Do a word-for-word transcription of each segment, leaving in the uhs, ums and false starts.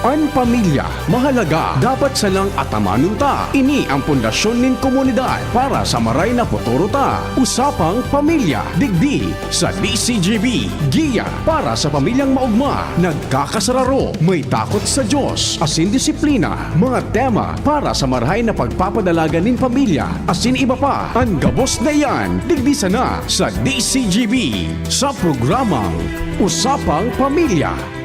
An pamilya mahalaga, dapat sanang atamanon ta. Ini ang pundasyon nin komunidad para sa maray na futuro ta. Usapang Pamilya, digdi sa D C G B. Giya para sa pamilyang maogma, nagkakasararo, may takot sa Diyos, asin disiplina. Mga tema para sa marahay na pagpapadalagan nin pamilya, asin iba pa. An gabos na iyan, digdi sana sa D C G B, sa programang Usapang Pamilya.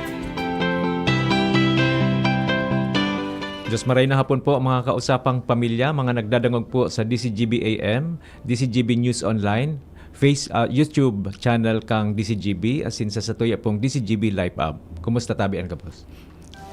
Diyos maray na hapon po, mga kausapang pamilya, mga nagdadangog po sa D C G B A M, D C G B News Online, Face, ah, YouTube channel kang D C G B, asin sa satuya pong D C G B Live App. Kumusta tabi an gabos?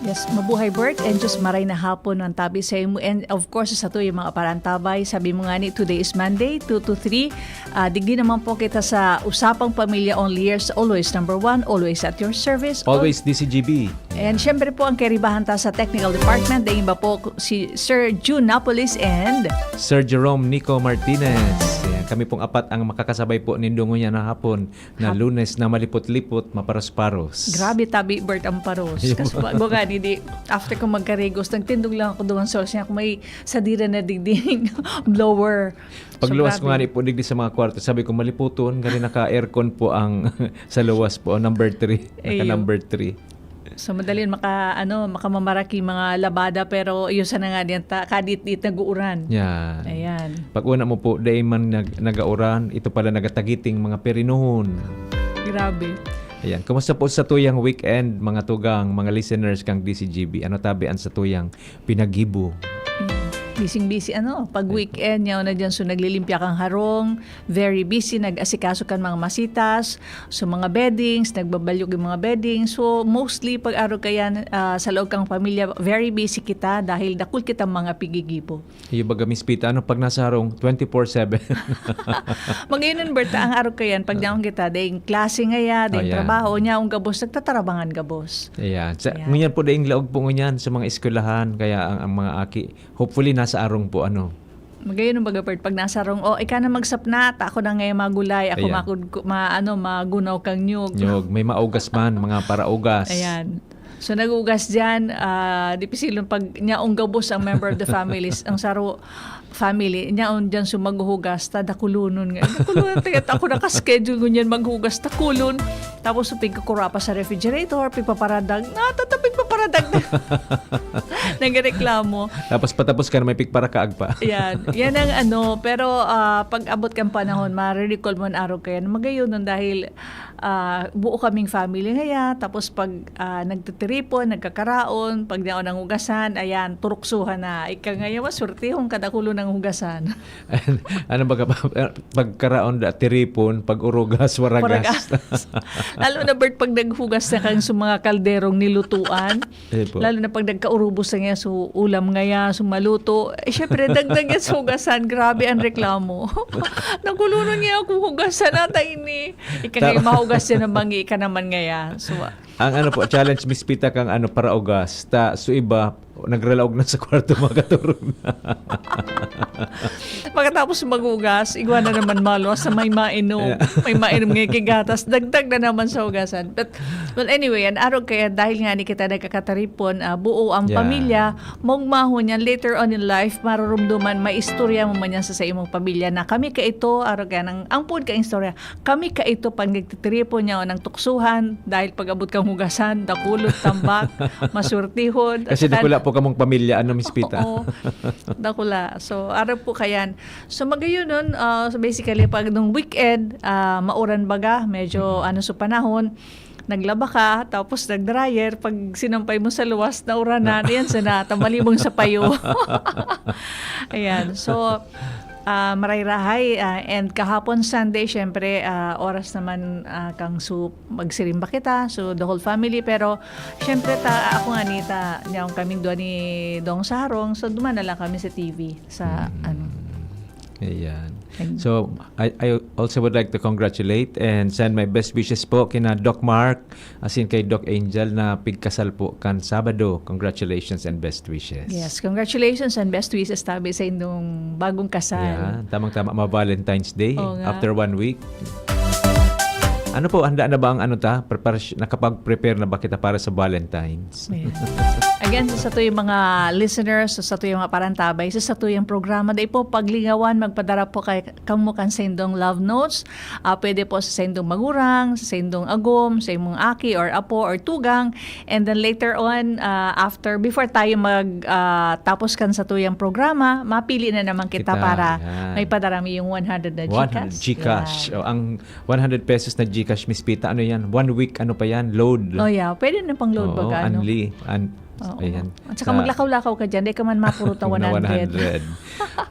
Yes, mabuhay, Bert, and Diyos maray na hapon an tabi sa imo. And of course, sa satuya mga parantabay, sabi mo nga ni, today is Monday, two to three. Ah, digdi naman po kita sa Usapang Pamilya, only yours, always number one, always at your service. Always D C G B. And syempre po, ang karibahan ta sa technical department, daing iba po si Sir June Napolis and Sir Jerome Nico Martinez. Ayan, kami pong apat ang makakasabay po nindo ngunyan na hapon na Hap- Lunes na malipot-lipot, maparos-paros. Grabe, tabi, Bert, ang paros. Ayun. Kasi bago nga, di, after ko magkarigos, nagtindog lang ako doon sa siya. Kung may sadira na digding blower. Pagluwas ko nga ni po digdi sa mga kwarto, sabi ko, "Maliputon, kasi naka-aircon po ang sa luwas po, number three." Naka Ayun. Number three. So, madali maka-, ano, makamamaraki mga labada, pero iyo sana nga diyan ta, kadit-dit nag-uuran. Yan. Ayan. Pag una mo po, dai man nag-, nag-auran, ito pala nagatagiting mga perinuhon. Grabe. Ayan. Kumusta po sa tuyang weekend, mga tugang, mga listeners kang D C G B? Ano tabi an sa tuyang pinagibo? Mm. Busy-busy, ano, pag Ay, weekend, yaw na dyan, so naglilimpya kang harong, very busy, nag-asikaso kan mga masitas, so mga beddings, nagbabalyog yung mga beddings. So, mostly, pag araw kayan, ah, sa loob kang pamilya, very busy kita dahil dakul kitang mga pigigibo. Iyo baga, Miss Pita, ano, pag nasa harong, twenty-four seven. Magayon nun, Berta, ang araw kayan, pag Ah. naon kita, daing klase ngaya, daing Oh, yeah. trabaho, niya ang gabos, nagtatarabangan gabos. Ayan. Sa, Ayan. ngunyan po, daing laog po ngunyan sa mga eskwelahan, kaya ang, ang mga aki, hopefully, nasa arong po, ano. Magayon ang baga, Bert, pag nasa arong, "Oh, ika na magsapna, ta ako na ngayon magulay, ako Ayan. makud-, ma-, ano, magunaw kang nyog." Nyog. May maugas man, mga paraugas. Ayan. So, nag-ugas dyan, ah, dipisilon pag nyaong gabos ang member of the families, ang saro family, nyaon dyan so maghuhugas, ta dakulunon nga. Dakulunon, ta ako naka-schedule ngunyan maghugas, dakulon. Tapos, so, pigkukura pa sa refrigerator, pigpaparadag. Natata, pigpaparadag na. Nagreklamo. Tapos, patapos ka na, may pigparakaag pa. Yan. Yan ang ano, pero, ah, pag abot kang panahon, marirecall mo ang araw kayan. Magayon nun dahil ah, buo kaming family ngaya, tapos pag, ah, nagtitiripon, nagkakaraon, pag yaon ang hugasan, ayan, turuksuhan na. Ika ngaya, maswertehon ka, dakulon ang hugasan. Ano ba ka pa, pagkaraon da, tiripon, pag urugas, waragas. Waragas. Lalo na, Bert, pag naghugas na kang sa mga kalderong nilutuan, Ayun po. Lalo na pag nagkaurubos na nga, so, ulam ngaya, so, maluto. Eh, syempre, dagdag yan sa hugasan. Grabe ang reklamo. Nagulunan niya akong hugasan, ata ini. Ika Tama. nga, mahugas yan ang bangi, ika naman ngaya. So, Ang ano po, challenge, Miss Pita, kang ano, paraugas. Ta, so iba, nagralaog na sa kwarto, makaturog na. Pagkatapos maghugas, igwa na naman malo sa may mainom. Yeah. May mainom nga kigatas. Dagdag na naman sa hugasan. But, well, anyway, an arog kaya dahil nga ni kita nagkakataripon, ah, buo ang Yeah. pamilya, maugmahon yan, later on in life, marurumduman, may istorya mo man yan sa, sa imong pamilya na kami kaito, arog kaya nang, ang pud ka istorya, kami kaito pag nagtitiripon niya o nang tuksuhan, dahil pag-abot kang hugasan, dakulot, tambak, masurtihon. Kasi At dakula po kamong pamilya, ano, Miss Pita? Oo, dakula. So, arog po kayan. So, magayon nun, ah, so basically, pag nung weekend, ah, mauran baga, medyo Mm. ano sa panahon, naglaba ka, tapos nag-dryer, pag sinampay mo sa luwas, nauranan, Na- yan, sana, tamalibong sa payo. Ayan. So, ah, maray-rahay, ah, and kahapon Sunday, syempre, ah, oras naman, ah, kang su-, magsirimba kita, so the whole family, pero syempre ta, ako nga ni ta, niyaon kaming duwa ni Dong Sarong, so duman na lang kami sa T V, sa Mm. ano. Ayan. And So, I, I also would like to congratulate and send my best wishes po kina Doc Mark, asin kay Doc Angel na pigkasal po kan Sabado. Congratulations and best wishes. Yes, congratulations and best wishes tabi sa indong bagong kasal. Yeah, tamang-tama, ma-Valentine's Day Oo nga. after one week. Ano po, handa na ba ang ano ta? Preparas-, nakapag-prepare na ba kita para sa Valentine's? Ayan. Again, sa satuyang mga listeners, sa satuyang mga parantabay, sa satuyang programa, dai po paglingawan, magpadara po kay, kamo kan saindong love notes. Ah, pwede po sa saindong magurang, sa saindong agom, sa imong aki or apo or tugang. And then later on, ah, after, before tayo mag, ah, tapos kan satuyang programa, mapili na naman kita Kita, para yan. may padara mi yung one hundred na one hundred GCash. GCash. Yan. O, ang one hundred pesos na GCash, Miss Pita, ano yan? One week, ano pa yan? Load. Oh, yeah. Pwede na pang load Oo, baga, ano? Only. An-, Oo. ayan. At saka Sa maglakaw-lakaw ka dyan, di ka man mapurot na Na one hundred. one hundred.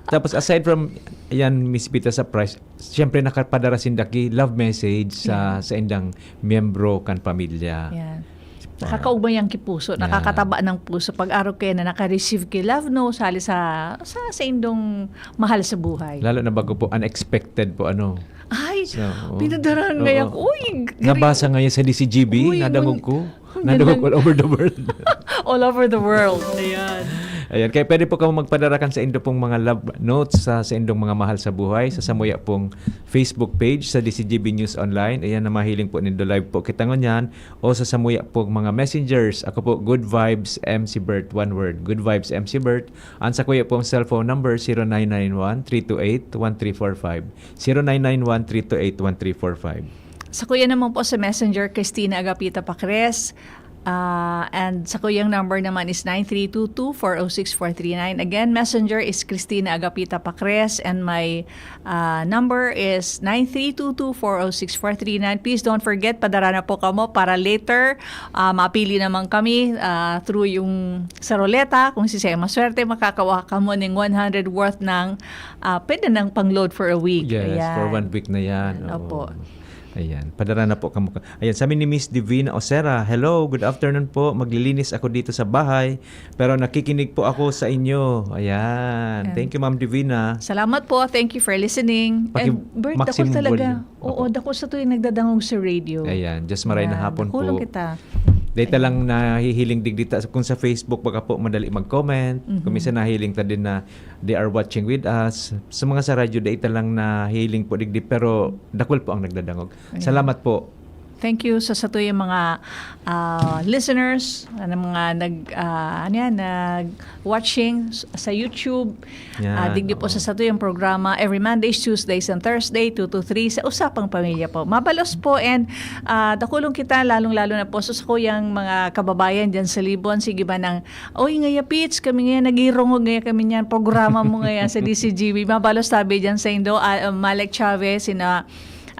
Tapos, aside from, ayan, Miss Pita, sa price, siyempre, nakapadara sinda ki love message sa, Yeah. sa indang miyembro kan pamilya. Yan. Nakakaugmay ang kipuso, Yeah. nakakataba ng puso pag arog kaya na naka-receive ki love note, hali sa, sa, sa indong mahal sa buhay. Lalo na bago po, unexpected po, ano. Ay, So, oo. pinadarahan Oo. ngayon. Uy, g-, Nabasa ngayon sa D C G B, Uy, nadangog ngun-, ko. ngun-, Nadangog all over the world. All over the world. Ayan. Ayan, kaya pwede po kamo magpadara kan sa indo pong mga love notes sa, sa indong mga mahal sa buhay, sa samuya pong Facebook page sa D C G B News Online. Ayan, na mahiling po nindo, live po kita ngunyan. O sa samuya pong mga messengers. Ako po, Good Vibes M C Bert, one word. Good Vibes M C Bert. Ang sakuya pong cellphone number, zero nine nine one, three two eight, one three four five. Zero nine nine one, three two eight, one three four five. Sakuya naman po sa Messenger, Christina Agapita Pacres. Ah, and sakuyang number naman is nine three two two, four oh six, four three nine. Again, Messenger is Christina Agapita Pacres, and my, ah, number is nine three two two, four oh six, four three nine. Please don't forget, padara na po kamo para later, ah, mapili naman kami, ah, through yung sa ruleta. Kung sisay ang maswerte, makakawa kamo ning one hundred worth ng, ah, pwede nang pang-load for a week. Yes, Ayan. for one week na yan. Ayan, Oo. opo. Ayan, padara na po kamo. Ayan, sabi ni Miss Divina Osera, "Hello, good afternoon po. Maglilinis ako dito sa bahay, pero nakikinig po ako sa inyo." Ayan. Ayan. Thank you, Ma'am Divina. Salamat po. Thank you for listening. Paki-, And Bert, dakul maximum talaga. volume. Oo, Opo. dakul sa tuwing nagdadangog sa radio. Ayan, just maray na Ayan, hapon dakulon po. kita. Dahil Ayan. talang nahihiling digdi ta, kung sa Facebook, baka po madali mag-comment. Mhm. Kung minsan nahiling ta din na they are watching with us. Sa mga sa radyo, dai ta lang nahiling po digdi, pero dakul po ang nagdadangog. Ayan. Salamat po. Thank you sa satuyang mga, ah, listeners, ano, mga nag, ah, ano yan, nag-watching s-, sa YouTube. Yan, Ah, digdi po oo. sa satuyang programa every Mondays, Tuesdays, and Thursday, two to three, sa Usapang Pamilya po. Mabalos po, and, ah, dakulon kita, lalong-lalo na po sa sakuyang mga kababayan dyan sa Libon. Sige ba nang Oy, ngaya, Pits, kami ngaya, nagirongog ngaya kami niyan. Programa mo ngaya sa D C G B. Mabalos tabi diyan sa Indo, ah, ah, Malek Chavez, sina,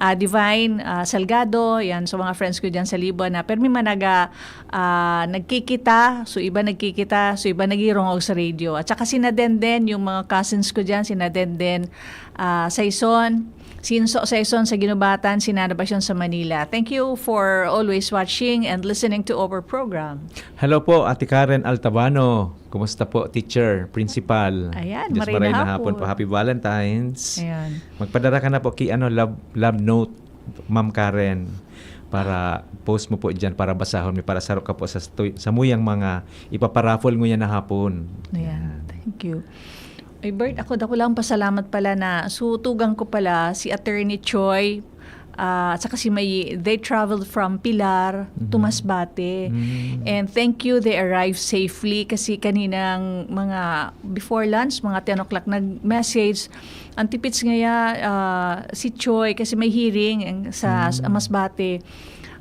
ah, Divine, ah, Salgado, yan, so mga friends ko diyan sa Libon na permi man naga, ah, nagkikita, so iba nagkikita, so iba nagirongog sa radio. At saka sina Denden, yung mga cousins ko diyan, sina Denden, ah, Saison, Sinso Saison sa Ginubatan, si Nana Basyon sa Manila. Thank you for always watching and listening to our program. Hello po, Ate Karen Altabano. Kumusta po, teacher, principal? Ayan, Diyos maray na maray na hapon hapon. po. Happy Valentine's. Ayan. Magpadara ka na po ki, ano, love, love note, Ma'am Karen. Para post mo po dyan, para basahon mi, para saro ka po sa stu-, samuyang mga ipaparaffle ngunyan na hapon. Ayan. Ayan. Thank you. Ay, Bert, ako, dako lang pasalamat pala na, so, tugang ko pala, si Attorney Choi, ah, at saka si Mayi, they traveled from Pilar to Mhm. Masbate. Mm. And thank you, they arrived safely kasi kaninang mga before lunch, mga ten o'clock, nag-message. Ang tipits ngaya, ah, si Choi kasi may hearing ang sa, sa Mm. Masbate.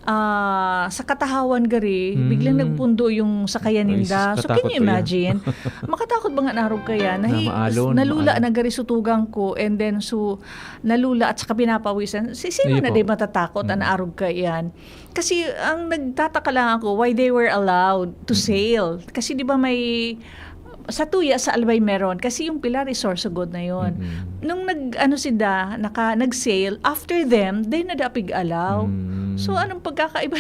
Ah, sa katahawan gari, biglang Mm. nagpundo yung sakayan Ay, ninda. sus, So, can katakot you po yan. imagine? Makatakot ba nga narog kaya? Na Nahi-, maalon, nalula maalon. na gari sutugang ko, and then so, nalula at saka pinapawisan. Si, sino Ayun na po. di matatakot ang Mm. arog kaya yan? Kasi ang nagtataka lang ako, why they were allowed to Mm. sail? Kasi di ba may, sa Tuya, sa Albay meron. Kasi yung Pilar is Sorsogon na yon. Mm-mm. Nung nag, ano sila, naka, nag-sail, after them, they na daw pig-allow. Mm. So, anong pagkakaiba?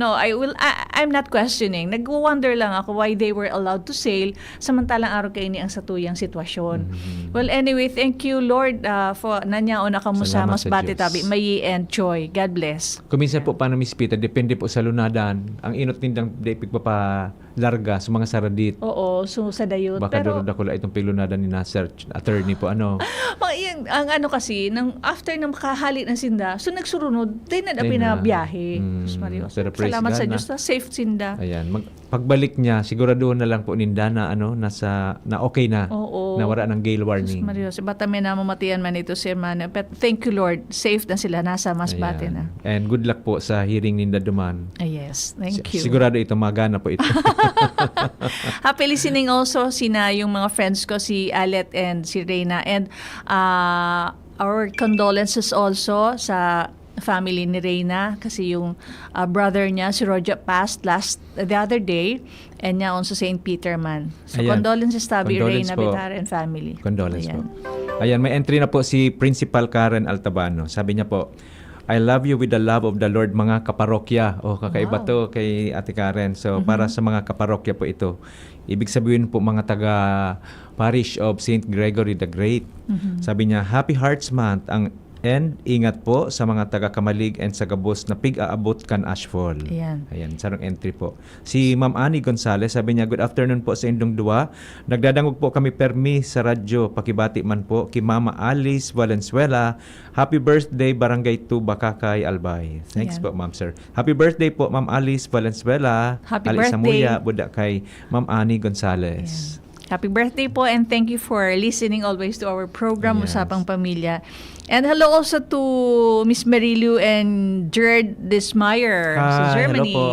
No, I will, I, I'm not questioning. Nagwo-wonder lang ako why they were allowed to sail, samantalang araw kaini ang satuyang sitwasyon. Mm. Well, anyway, thank you, Lord, ah, for, nanyaon na kamo sa Salamat sa Masbate Diyos. tabi, Mayi and Choi. God bless. Kung minsan po, Yeah. paano, Miss Pita, depende po sa lunadan. Ang inot nindang di pigpapa-, larga sa mga saradit. Oo, so sa dayot. Baka Pero doon dakula itong piglunada ni Nasir, attorney po, ano. Mga yan, ang ano kasi, nang after na makahali na sinda, so nagsurunod, then na Then na. pinabiyahe. Mm, Diyos Maria. Pero praise Salamat God sa na. Diyos na safe sinda. Ayan. Mag, pagbalik niya, siguraduhan na lang po ninda na, ano, nasa, na okay na. Oo. Na wala ng gale warning. Diyos Maria, si bata may namamatian man ito si Hermana. But thank you, Lord. Safe na sila. Nasa mas Ayan. bate na. And good luck po sa hearing ninda duman. Ah, yes. Thank Si- you. Sigurado ito, magana po ito. Happy listening also sina yung mga friends ko, si Alet and si Reyna. And uh, our condolences also sa family ni Reyna kasi yung uh, brother niya, si Roger, passed last the other day and niya on sa Saint Peter man. So, Ayan. condolences tabi Condolence Reyna po. Bitara and family. Condolence Ayan. po. Ayan, may entry na po si Principal Karen Altabano. Sabi niya po, "I love you with the love of the Lord, mga kaparokya." Oh, kakaiba Wow. to kay Ate Karen. So, Mhm. para sa mga kaparokya po ito. Ibig sabihin po, mga taga Parish of Saint Gregory the Great. Mhm. Sabi niya, "Happy Hearts Month ang, and ingat po sa mga taga Camalig and sa gabos na pig-aabot kan Ashfall." Ayan. Ayan, sarong entry po. Si Ma'am Annie Gonzalez, sabi niya, "Good afternoon po sa indong duwa. Nagdadangog po kami permi sa radyo. Pakibati man po ki Mama Alice Valenzuela. Happy birthday, Barangay two, Bacacay, Albay." Thanks Ayan. po, Ma'am, Sir. Happy birthday po, Ma'am Alice Valenzuela. Happy Ali birthday. Samuya, buda kay Ma'am Annie Gonzalez. Ayan. Happy birthday po and thank you for listening always to our program, Yes. Usapang Pamilya. And hello also to Miss Marilu and Gerd Desmeyer sa Hi, hello Germany. po.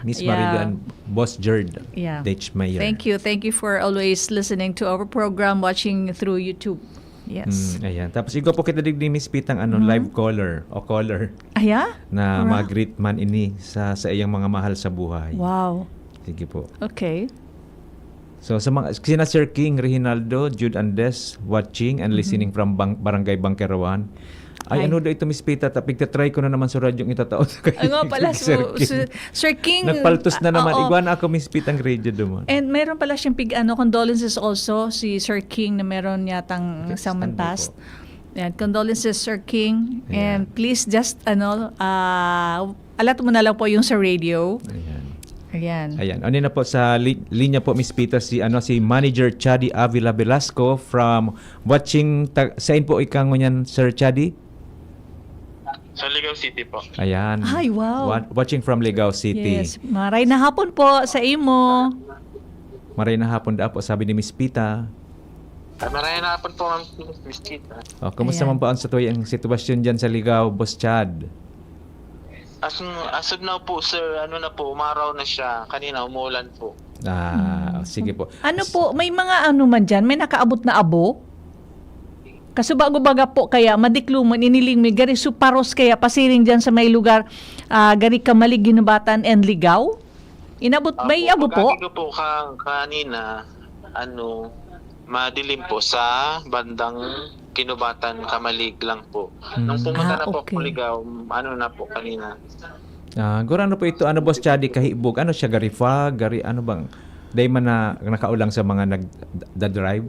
Miss Yeah. Marilu and Boss Gerd Yeah. Desmeyer. Thank you. Thank you for always listening to our program, watching through YouTube. Yes. Mm, ayan. Tapos igwa po kita digdi, Miss Pitang, ano, Mhm. live caller o caller Aya? na Alright. mag-greet man ini sa, sa iyang mga mahal sa buhay. Wow. Sige po. Okay. So, sa mga, sina Sir King, Reginaldo, Jude Andes, watching and Mhm. listening from Bang-, Barangay Bangkerawan. Ay, Ay. ano daw ito, Miss Pita? Ta-, pigtatry ko na naman sa radyong itatao sa kay Ay, nga pala, Sir so, King. si Sir King, Nagpaltos na ah, naman. oo. Igwa na ako, Miss Pita, ang radio duman. And meron pala siyang pig-, ano, condolences also, si Sir King, na meron yatang Okay, someone standby passed. po. Yan, condolences, Sir King. Ayan. And please just, ano, ah, alat mo na lang po yung sa radio. Ayan. Ayan. Ayan. Ano na po sa li-, linya po, Miss Pita, si, ano, si Manager Chadi Avila Velasco from watching, ta-, saan po ikaw ngunyan, Sir Chadi? Sa Ligao City po. Ayan. Ay, wow. Wa-, watching from Ligao City. Yes. Maray na hapon po sa imo. Maray na hapon da po, sabi ni Miss Pita. Ah, maray na hapon po, Ma'am Miss Pita. Oh, kumusta Ayan. man po ang sitwa-, ang sitwasyon dyan sa Ligao, Boss Chad? As, as of now po, sir, ano na po, umaraw na siya. Kanina, umuulan po. Ah, Mm. sige po. Ano S- po, may mga ano man dyan, may nakaabot na abo? Kaso bago baga po kaya, madikluman, iniling mi, gari suparos kaya pasiring dyan sa may lugar, ah, gari Kamalig, Ginubatan, and Ligao? Inabot, may Apo, abo po? pag-agi ko po ka-, kanina, ano, madilim po sa bandang Ginubatan, Kamalig lang po. Nung Mm. pumunta Ah, na po okay. ako Ligao, ano na po kanina. Ah, gurano po ito, ano, Boss Chadi, kahibog? Ano siya, gari fog? Gari, ano bang, dahil man na nakaulang sa mga nag-, da-, drive?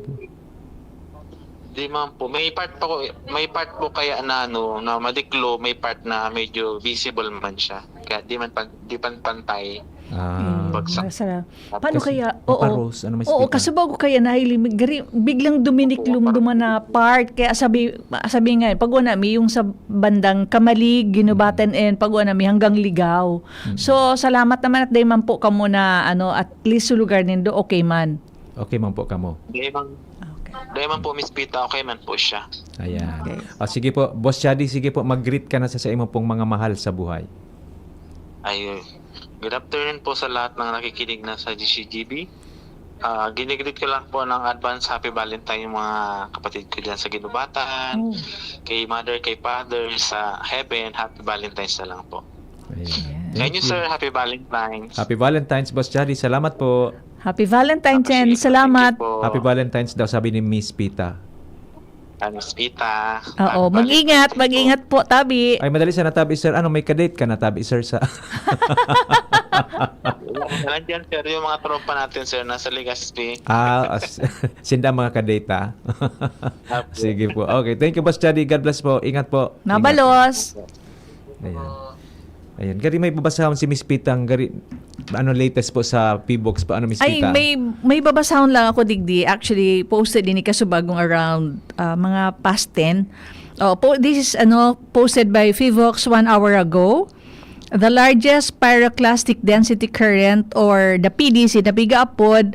Di man po. May part pa ko, may part po kaya na ano, na madiklo, may part na medyo visible man siya. Kaya di man pan-, di pan pantay. Ah. Mm, Bagsak. Nasa, paano Kasi kaya? Oo. maparos, ano, may Oo, speaker. kasi bago kaya nahiling, gari-, biglang duminiklom Opo, duman na part. Kaya sabi, sabi nga, pag wala mi yung sa bandang Kamalig, Ginubatan, Mm. and pag wala mi hanggang Ligao. Mm. So, salamat naman at dahil man po kamo na, ano, at least sa lugar nindo, okay man. Okay man po kamo. Dahil man, Okay. dahil man po, Miss Pita, okay man po siya. Ayan. Okay. Ah, sige po, Boss Chadi, sige po, mag-greet ka na sa, sa imo pong mga mahal sa buhay. Ayun. Good afternoon po sa lahat ng nakikinig na sa G C G B. Ah, ginigreet ko lang po ng advance Happy Valentine yung mga kapatid ko dyan sa Ginubatan, Oh. kay mother, kay father sa heaven, Happy Valentine's na lang po. Ayan. Ayan. Thank Ngayon, you. sir, Happy Valentine's. Happy Valentine's, Boss Chadi. Salamat po. Happy Valentine's Appreciate and po. Thank you salamat. po. Happy Valentine's daw, sabi ni Miss Pita. Ah, Miss Pita. Oo, Happy mag-ingat, Valentine's po. mag-ingat po, tabi. Ay, madali sana tabi, sir. Ano, may kadate ka na tabi, sir, sa Nandiyan, sir, yung mga tropa natin, sir, nasa Legazpi. Ah, as-, sinda mga kadate, ah. Apo. Sige po. Okay, thank you, Boss Chadi. God bless po. Ingat po. Ingat. Nabalos. Ayan. Ayan. Gari, may babasahon si Miss Pitang. Gari, ano latest po sa P V O X pa? Ano, Miss Ay, Pita? May, may babasahon lang ako, digdi. Actually, posted ini kasubagong around ah, mga past ten. Oh, po, this is ano, posted by Fivox one hour ago. The largest pyroclastic density current or the P D C na pigaapod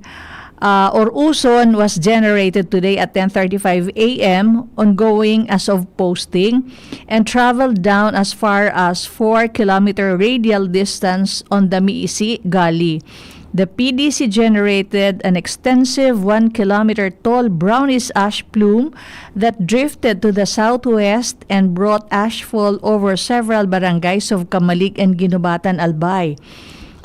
uh, or uson was generated today at ten thirty-five a m, ongoing as of posting, and traveled down as far as four kilometer radial distance on the Miisi Gully. The P D C generated an extensive one kilometer tall brownish ash plume that drifted to the southwest and brought ashfall over several barangays of Camalig and Guinobatan, Albay.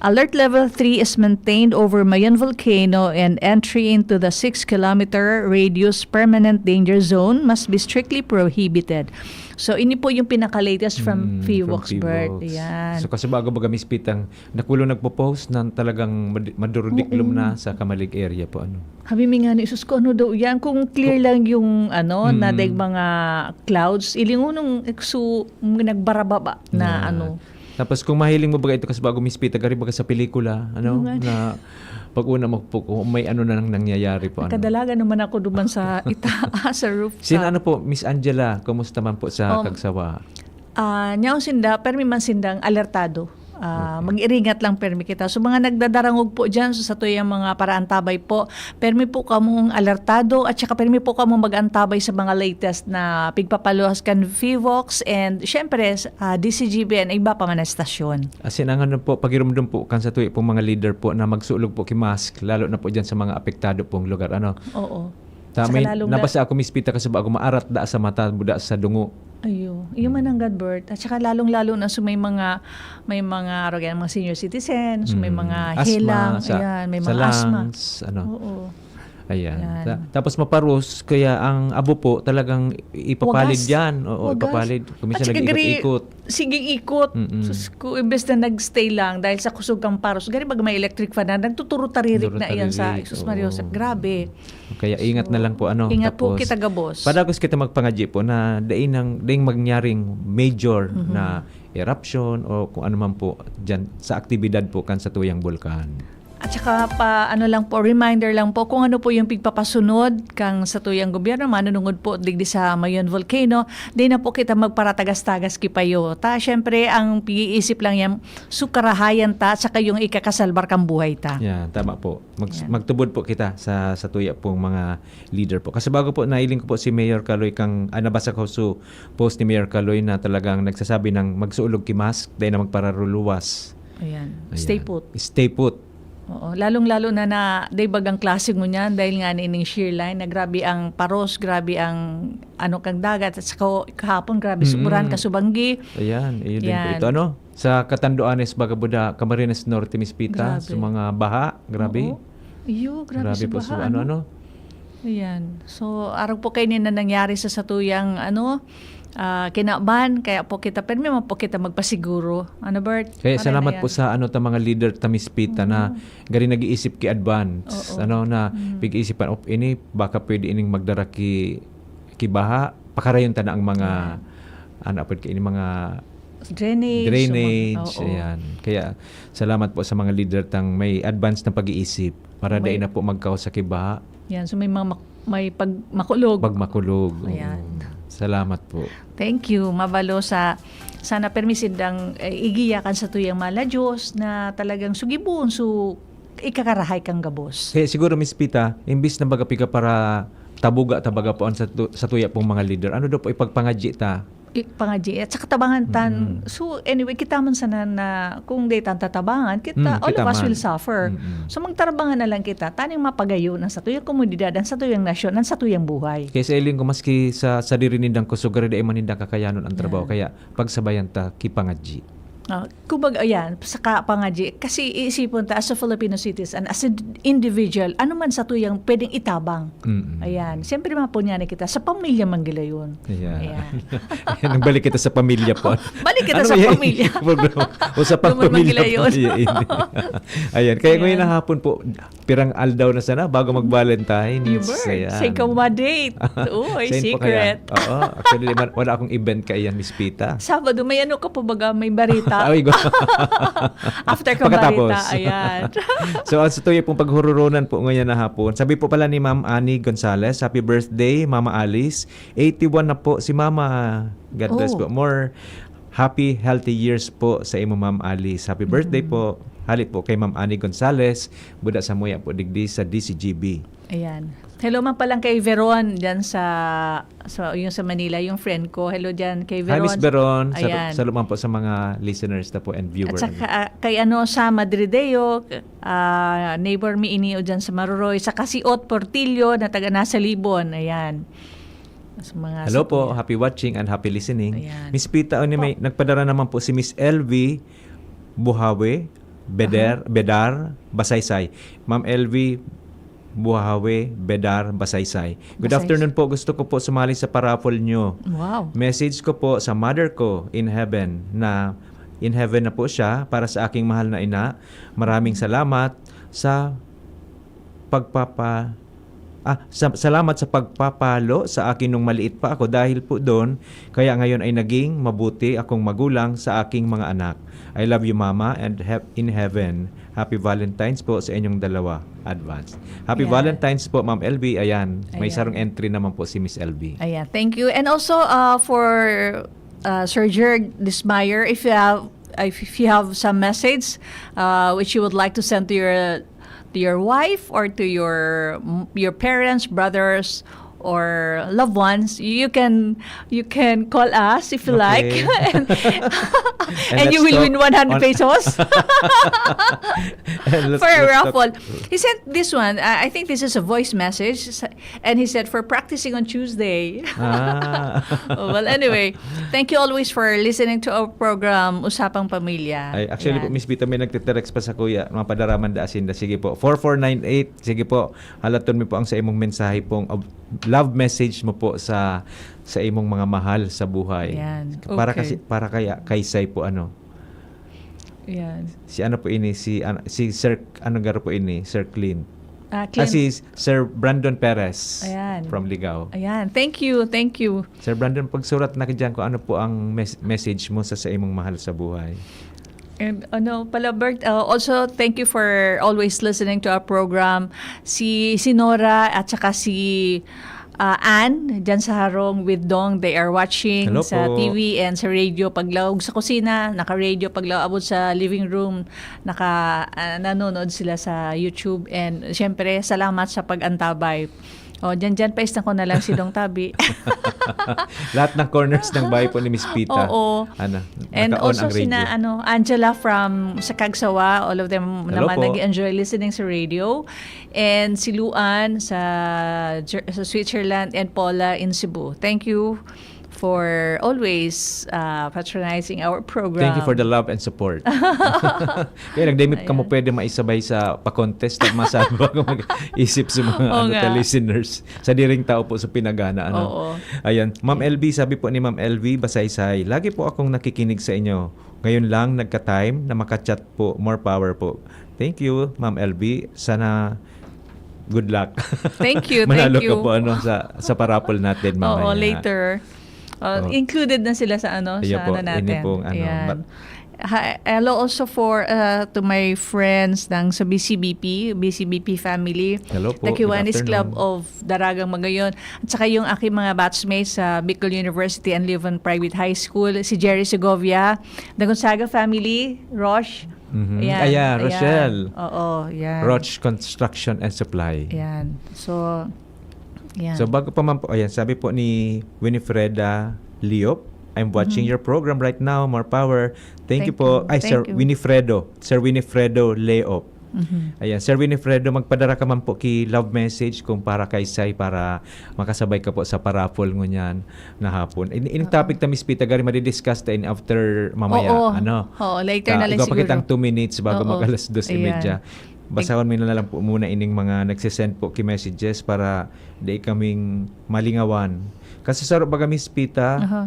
Alert Level three is maintained over Mayon Volcano, and entry into the six kilometer radius permanent danger zone must be strictly prohibited. So, ini po yung pinaka-latest from Mm, Fivox, from Bert. Fivox. Yan. So, kasi bago baga, Miss Pitang, nakulo nagpo-post na talagang mad- madurodiklom Oo. na sa Camalig area po. Ano? Sabi mi nga ni, "Sus ko, ano daw yan?" Kung clear lang yung ano, Mm. na dahil mga clouds, ilingunong ekso, nagbarababa na Yeah. ano. Tapos kung mahiling mo baga ito kasi bago, Miss Pita, gari baga sa pelikula, ano, Ano nga? Na pag una mo po, kung may ano na nang nangyayari po. Ano. Kadalagan naman ako duman sa itaas, sa rooftop. Sin ano po, Miss Angela, kumusta man po sa Um, Kagsawa? Ah, nyaon sinda, permi man sindang alertado. Ah, Okay. Mag-iringat lang permi kita. So, mga nagdadarangog po dyan, so, sa tuyang mga paraantabay po, permi po kamong alertado at saka permi po kamong mag-antabay sa mga latest na pigpapaluwas kan Fivox and, syempre, s- ah, D C G B and iba pa man na estasyon. Asin ang ano po, pagirumdom po kan sa tuyo pong mga leader po na magsulog po ki mask, lalo na po dyan sa mga apektado pong lugar. Ano? Oo. Ta, Saka may, lalong da- nabasa ako, Miss Pita, kasi bago maarat da sa mata, buda sa dungo. Ayo, iyo man nanggad, Bert. At saka lalong-lalo na sa may mga may mga arog yan, mga senior citizens, may Mm. mga Asthma, helang, sa, ayan, may sa mga asthma. lungs, ano. Oo. Ayan. Yan. Ta- tapos maparos, kaya ang abo po talagang ipapalid Wagas. yan. Oo, Wagas. ipapalid. Kung minsan At saka gari, nag-ikot-ikot. Siging ikot. Mm-mm. Sus ko, imbes na nag-stay lang dahil sa kusog kang paros. Gari baga may electric fan na, nagtuturo taririk na iyan sa Nagtuturo taririk, Sus Mario. oo. Grabe. Kaya ingat So, na lang po, ano. ingat po Tapos, kita gabos. Padagos kita magpangadyi po na daing, nang, daing magyaring major Mhm. na eruption o kung ano man po dyan sa aktibidad po kan sa tuyang bulkan. At saka pa, ano lang po, reminder lang po kung ano po yung pigpapasunod kang sa tuyang gobyerno, manunungod po digdi sa Mayon Volcano, di na po kita magparatagas-tagas kipayo. Ta, syempre, ang pag-iisip lang yan, sukarahayan ta, at saka yung ikakasalbar kang buhay ta. Yan, tama po. Mag- Yan. Magtubod po kita sa sa tuya pong mga leader po. Kasi bago po, nailing ko po si Mayor Kaloy kang, ah, nabasa ko sa post ni Mayor Kaloy na talagang nagsasabi ng magsuulog ki mask, dahil na magpararuluwas. Ayan. Ayan. Stay put. Stay put. Oo, lalong-lalo na na day bagang klase mo niyan dahil nga nining shear line na grabe ang paros, grabe ang ano kang dagat at saka kahapon grabe Mm. suburan kasubanggi. Ayan, iyo din po Yan. ito. Ano? Sa Catanduanes, Bagabuda, Camarines Norte, Mispita, Grabe. sa mga baha, grabe. Oo. Iyo, grabe, Grabe sa po baha, sa ano, ano? Ayan. So, arog po kayo na nangyari sa satuyang ano, ah, kinaban, kaya po kita, pero may po kita magpasiguro. Ano, Bert? Kaya Ano salamat na po yan? Sa ano, ta mga leader ta Mispita na gari nag-iisip ki advance, Oo. ano na Mm. pag-iisipan of ini baka pwede ining magdara ki kibaha, pakarayon ta na ang mga ano apod ki ini mga Drainage. drainage, Oo. Ayan. Kaya salamat po sa mga leader tang may advance na pag-iisip para May- dai na po magkaos sa kibaha. Yan, so may mga mak- may pag makulog. Pag makulog. Oo. Ayan. Salamat po. Thank you. Mabalo sa sana permisid ang eh, igiyakan sa tuyang mala Diyos na talagang sugibon so ikakarahay kang gabos. Kaya siguro, Mispita, imbis na baga pika para tabuga tabaga po ang sa, tu- sa tuya pong mga leader. Ano daw po ipagpangadyi ta? I- pangadyi at saka tabangan tan. Mm. So anyway, kita man sana na kung di tan tatabangan, kita Mm, all kita of us man. Will suffer. Mm-mm. So magtarabangan na lang kita taning mapagayon ang satuyang komunidad, ang satuyang nasyon, ang satuyang buhay. Kaya sa iling ko, maski sa sadiri nindang kusog, gari dai man ninda kakayanon ang trabaho. Yeah. Kaya pagsabayan ta ki pangadyi. Ah, kumbaga, ayan, sa kapangadyi, kasi iisipon ta as a Filipino citizen, as an individual, ano man sa tuyang pwedeng itabang. Mm-mm. Ayan, siyempre mapon nga na kita sa pamilya Manggilayon. Ayan. Ayan. Ayan, nagbalik kita sa pamilya po. Balik kita Ano sa yan? pamilya. Programa. O sa Duman pamilya Manggilayon. po. Ayan. Ayan. Kaya ngayon Ayan. na hapon po, pirang aldaw na sana bago mag-Valentine's. Bert, Ayan. sa ikaw ma-date. Uy, Saan po secret. Kaya? Oo. Actually, di man- wala akong event kaiyan, Mispita. Sabado, may ano ka pa baga, may barita Ay, go. After kong Pagkatapos. Barita, ayan. So, ang satuya pong paghuroronan po ngayon na hapon. Sabi po pala ni Ma'am Annie Gonzalez, "Happy birthday, Mama Alice. Eighty-one na po si Mama. God bless Oh. po. More happy, healthy years po sa imo, Ma'am Alice. Happy birthday Mm. po." Hali po kay Ma'am Annie Gonzalez, buda sa muya po digdi sa D C G B. Ayan. Hello man palang kay Veron dyan sa, sa, yung sa Manila, yung friend ko. Hello dyan kay Hi, Miss Veron. Veron. Sa, Ayan. sa loob po sa mga listeners na po and viewer. At saka, ah, kay ano, sa Madrideo, ah, neighbor mi ini o dyan sa Maroroy. Saka si Ot Portillo na taga nasa Libon. Ayan. Sa mga Hello sa po. Happy watching and happy listening. Ayan. Miss Pita, ano, Po. may nagpadara naman po si Miss L V Buhawe, Beder, Aha. Bedar, Basaysay. Ma'am L V Buhawe, Bedar, Basaysay. Good Basaysay. afternoon po. Gusto ko po sumali sa paraffle nyo. Wow. Message ko po sa mother ko in heaven na in heaven na po siya para sa aking mahal na ina. Maraming salamat sa pagpapa-, ah, sa, salamat sa pagpapalo sa akin nung maliit pa ako. Dahil po doon, kaya ngayon ay naging mabuti akong magulang sa aking mga anak. I love you, Mama, and he-, in heaven. Happy Valentine's po sa inyong dalawa. Advance. Happy Ayan. Valentine's po, Ma'am L V. Ayan, may Ayan. sarong entry naman po si Miss L V. Ayan, thank you. And also, uh, for, uh, Sir Jerg Dismayer, if you have, if you have some message, uh, which you would like to send to your, to your wife or to your, your parents, brothers, or loved ones, you can, you can call us if you Okay. like. And, And and let's you will talk win one hundred on pesos And let's, for a let's talk raffle. He sent this one. I, I think this is a voice message. Sa-, and he said, "For practicing on Tuesday." Ah. Oh, well, anyway, thank you always for listening to our program, Usapang Pamilya. Ay, actually po, Yan. Miss Vita, may nagtitext pa sa kuya. Mapadaraman da asin da. Sige po, four four nine eight. Sige po, halaton mi po ang sa imong mensahe pong, uh, love message mo po sa, sa imong mga mahal sa buhay. Yan. Para Okay. kasi, para kaya, kay Sai po, ano? Yan. Si ano po ini, si, an-, si Sir, ano garo po ini, Sir Clint? Ah, Ah, Clint. si Sir Brandon Perez Ayan. from Ligao. Ayan. Thank you, thank you. Sir Brandon, pagsurat na ka dyan kung ano po ang mes-, message mo sa, sa imong mahal sa buhay. And ano pala, Bert, uh, also, thank you for always listening to our program. Si, si Nora at saka si, uh, Ann, dyan sa harong with Dong, they are watching Hello sa po. T V and sa radio. Paglaog sa kusina, naka-radio. Paglaog abot sa living room, naka, uh, nanonood sila sa YouTube. And syempre, salamat sa pag-antabay. Oh, dyan, dyan, paistan ko na lang si Dong Tabi. Lahat ng corners ng bahay po ni Miss Pita. Oo. Ano, And naka-on also ang radio. sina, ano, Angela from sa Cagsawa, all of them Hello naman po. nag-enjoy listening sa radio. And si Luan sa Jer-, sa Switzerland and Paula in Cebu. Thank you for always, uh, patronizing our program. Thank you for the love and support. Kaya lang, di mi kamo Ayan. pwede maisabay sa pa-contest at masabi ko mag-isip sa mga, Oo ano, nga. ta listeners. Sa diring tao po sa pinagana, ano. Oo. Ayan. Ma'am L V, sabi po ni Ma'am L V Basaysay, "Lagi po akong nakikinig sa inyo. Ngayon lang nagka-time na maka-chat po. More power po." Thank you, Ma'am L V. Sana good luck. Thank you, Manalo thank you. ka po, ano, sa, sa paraffle natin Oo, mamaya. later. Uh, Oh. included na sila sa, ano, Ayan sa po, ano ini natin. pong, ano, Ayan. ba- Ha-, hello also for, uh, to my friends ng sa B C B P, B C B P family, Hello po, the Kiwanis good afternoon. Club of Daragang Magayon, at saka yung aking mga batchmates sa Bicol University and Leuven Private High School, si Jerry Segovia, the Gonzaga family, Rosh. Mhm. Ayan, Ayan, ayan. Rochelle. Oo, yan. Roch Construction and Supply. Ayan. So, yan. So, bago pa man po, ayan, sabi po ni Winifreda Leop, "I'm watching Mhm. your program right now. More power." Thank you Thank po. you. Ay, Sir Thank you. Winifredo. Sir Winifredo Leop. Mhm. Ayan, Sir Winifredo, magpadara ka man po ki love message kung para kay Sai, para makasabay ka po sa paraffle ngunyan na hapon. In, in Oo. topic ta, Miss Pita, gari madidiscuss ta in after mamaya, Oo. ano? Oo, later Ta-, na lang igwa pa siguro. kitang two minutes bago Oo. mag alas dos y media. Ayan. Basahon mi na lang po muna ining mga nagsisend po ki messages para di kaming malingawan. Kasi saro baga, Miss Pita, Aha.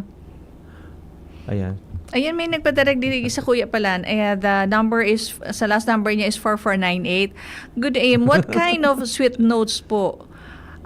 Ayan. Ayan, may nagpadarag diri sa Kuya Palan. Ayan, the number is, sa last number niya is four four nine eight. Good A M. What kind of sweet notes po?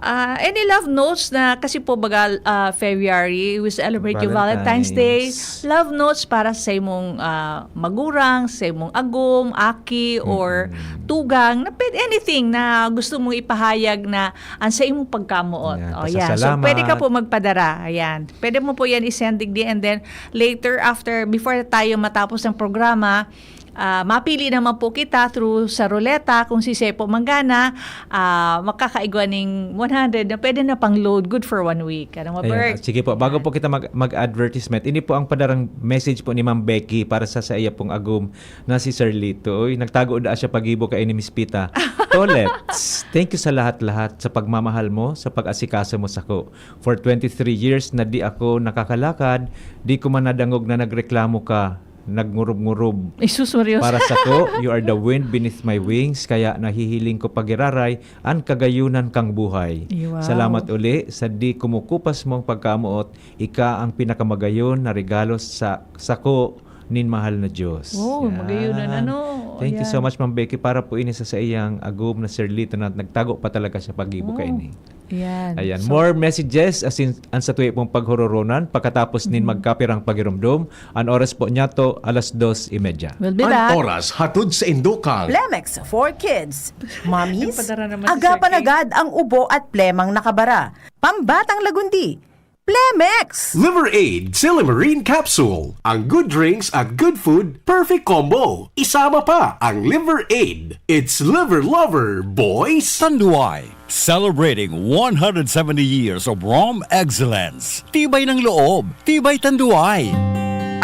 Ah, any love notes na, kasi po baga, ah, February, we celebrate yung Valentine's Day. Valentine's. Love notes para sa imong, ah, magurang, sa imong agom, aki, or Mm-mm. tugang, na pwede, anything na gusto mong ipahayag na ang sa imong pagkamoot. Yan, Oh, yeah. So, pasasalamat. pwede ka po magpadara. Ayan. Pwede mo po yan i-send digdi, and then later, after, before tayo matapos ng programa, ah, mapili naman po kita through sa ruleta kung si Sepo Mangana, ah, makakaigwa ning one hundred na pwede na pang load, good for one week. Ano, Ayan, Bert? at sige po, bago Ayan. po kita mag-, mag-advertisement, ini po ang padarang message po ni Ma'am Becky para sa, sa iya pong agom na si Sir Lito. Uy, nagtago daa siya pagibo kay ni Miss Pita. Tolets, thank you sa lahat-lahat, sa pagmamahal mo, sa pag-asikaso mo sako. For twenty-three years na di ako nakakalakad, di ko man nadangog na nagreklamo ka, nagngurub-ngurub. Jesus, Maria. Para sako, you are the wind beneath my wings, kaya nahihiling ko pagiraray an kagayunan kang buhay. Ay, wow. Salamat uli sa di kumukupas mong pagkamoot, ika ang pinakamagayon na regalo sa, sako nin mahal na Diyos. Wow, Yan. magayon na, ano? Thank you so Ayan. much, Ma'am Becky, para po ini sa saiyang agom na Sir Lito na nagtago pa talaga siya pagibo Wow. kaini. Ayan. Ayan. So More messages as in, ang sa tuwi pong paghororonan pagkatapos nin Mhm. magkapirang pagiromdom. Ang oras po niya to, alas dos y media. We'll be Ang back. oras hatod sa Indokang. Plemex for Kids. Mommies, Nagpadara naman si Sir agapan King. agad ang ubo at plemang nakabara. Pambatang lagundi. Plemex! Liver Aid Silymarin Capsule. Ang good drinks at good food, perfect combo. Isama pa ang Liver Aid. It's Liver Lover, boys! Tanduay, celebrating one hundred seventy years of Rome excellence. Tibay ng loob, tibay Tanduay.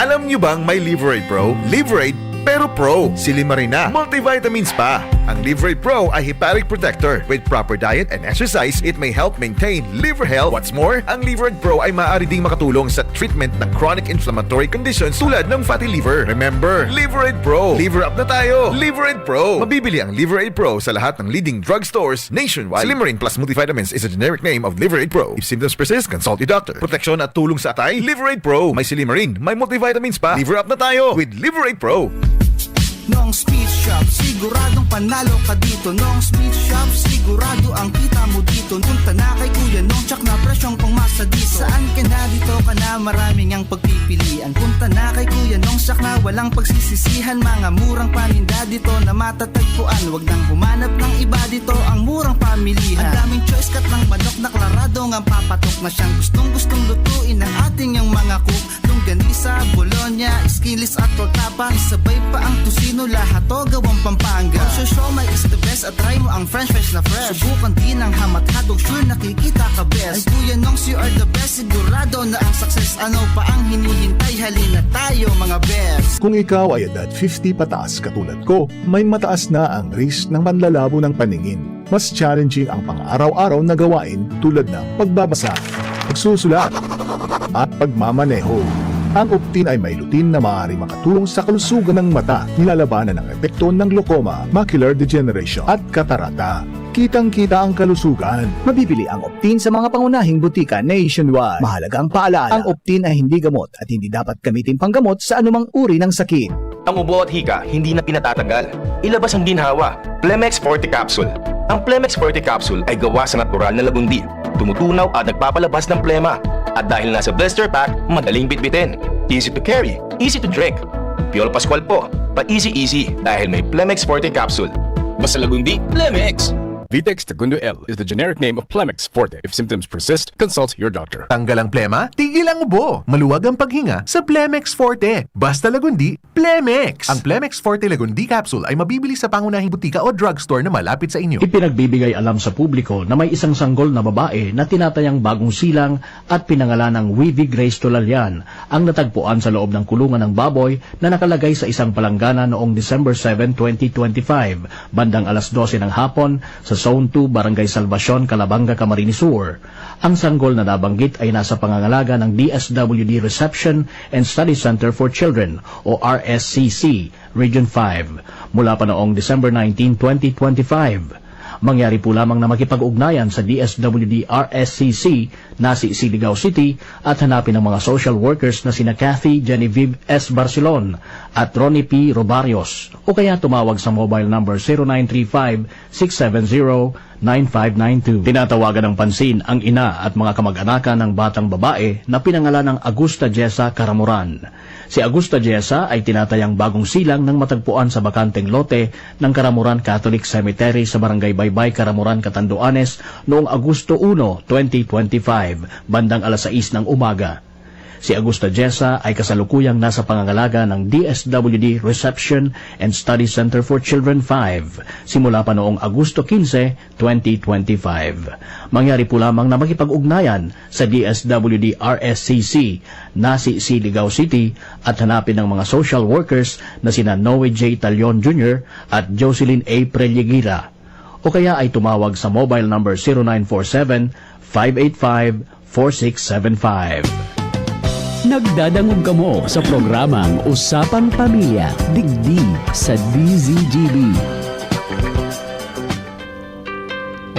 Alam nyo bang may Liver Aid Pro? Liver Aid, pero Pro. Silymarin na. Multivitamins pa. Ang Liver Aid Pro ay hepatic protector. With proper diet and exercise, it may help maintain liver health. What's more, ang Liver Aid Pro ay maaari ding makatulong sa treatment ng chronic inflammatory conditions tulad ng fatty liver. Remember, Liver Aid Pro. Liver up na tayo. Liver Aid Pro. Mabibili ang Liver Aid Pro sa lahat ng leading drugstores nationwide. Silymarin plus multivitamins is a generic name of Liver Aid Pro. If symptoms persist, consult your doctor. Proteksyon at tulong sa atay, Liver Aid Pro. May silymarin, may multivitamins pa. Liver up na tayo with Liver Aid Pro. Nong's Meat Shop, siguradong panalo ka dito. Nong's Meat Shop, sigurado ang kita mo dito. Punta na kay Kuya Nong, tsak na presyong pangmasa dito. Saan ka na, dito ka na, maraming ang pagpipilian. Punta na kay Kuya Nong, tsak na walang pagsisisihan. Mga murang paninda dito na matatagpuan. Wag nang humanap ng iba, dito ang murang pamilihan. Ang daming choice, cut ng manok na klarado ngang papatok na siyang gustong-gustong lutuin ng ating yang mga cook. Longganisa, bologna, skinless at tortapa, isabay pa ang tocino, lahat to gawang Pampanga. Kung siomai is the best at try mo ang french fries na fresh, subukan din ang hamat hotdog, sure nakikita ka best. Ay Kuya Nongs, you are the best, sigurado na ang success. Ano pa ang hinihintay? Halina tayo, mga best. Kung ikaw ay edad fifty pataas katulad ko, may mataas na ang risk ng panlalabo ng paningin. Mas challenging ang pang-araw-araw na gawain tulad ng pagbabasa, pagsusulat, at pagmamaneho. Ang Optin ay may lutein na maaaring makatulong sa kalusugan ng mata, nilalabanan ang epekto ng glaucoma, macular degeneration, at katarata. Kitang-kita ang kalusugan. Mabibili ang Optin sa mga pangunahing butika nationwide. Mahalagang paalala, ang Optin ay hindi gamot at hindi dapat gamitin panggamot sa anumang uri ng sakit. Ang ubo at hika, hindi na pinatatagal. Ilabas ang ginhawa. Plemex Forte Capsule. Ang Plemex Forte Capsule ay gawa sa natural na lagundi. Tumutunaw at nagpapalabas ng plema. At dahil nasa blister pack, madaling bitbitin. Easy to carry, easy to drink. Piolo Pascual po, pa-easy-easy dahil may Plemex Forte Capsule. Basta lagundi, Plemex! Vitex Segundo L is the generic name of Plemex Forte. If symptoms persist, consult your doctor. Tanggal ang plema, tigil ang ubo. Maluwag ang paghinga sa Plemex Forte. Basta lagundi, Plemex! Ang Plemex Forte Lagundi Capsule ay mabibili sa pangunahing butika o drugstore na malapit sa inyo. Ipinagbibigay alam sa publiko na may isang sanggol na babae na tinatayang bagong silang at pinangalanang Wivi Grace Tolalian ang natagpuan sa loob ng kulungan ng baboy na nakalagay sa isang palanggana noong December seven, twenty twenty-five, bandang alas dose ng hapon, sa Zone two, Barangay Salvacion, Calabanga, Camarines Sur. Ang sanggol na nabanggit ay nasa pangangalaga ng D S W D Reception and Study Center for Children o R S C C, Region five, mula pa noong December nineteen, twenty twenty-five. Mangyari po lamang na makipag-ugnayan sa D S W D R S C C na si Siligao City at hanapin ang mga social workers na sina Kathy Genevieve S. Barcelon at Ronnie P. Robarios, o kaya tumawag sa mobile number zero nine three five, six seven zero, nine five nine two. Tinatawagan ng pansin ang ina at mga kamag-anakan ng batang babae na pinangalan ng Augusta Jessa Caramoran. Si Augusta Jessa ay tinatayang bagong silang nang matagpuan sa bakanteng lote ng Caramoran Catholic Cemetery sa Barangay Baybay, Caramoran, Catanduanes noong Agosto uno, twenty twenty-five, bandang alas sais ng umaga. Si Augusta Jessa ay kasalukuyang nasa pangangalaga ng D S W D Reception and Study Center for Children five simula pa noong Agosto quince, twenty twenty-five. Mangyari po lamang na makipag-ugnayan sa D S W D R S C C, Nasi, Siligao City, at hanapin ang mga social workers na sina Noe J Talion Junior at Jocelyn A Prelleguera. O kaya ay tumawag sa mobile number zero nine four seven, five eight five, four six seven five. Nagdadangog kamo sa programang Usapang Pamilya, digdi sa D Z G B.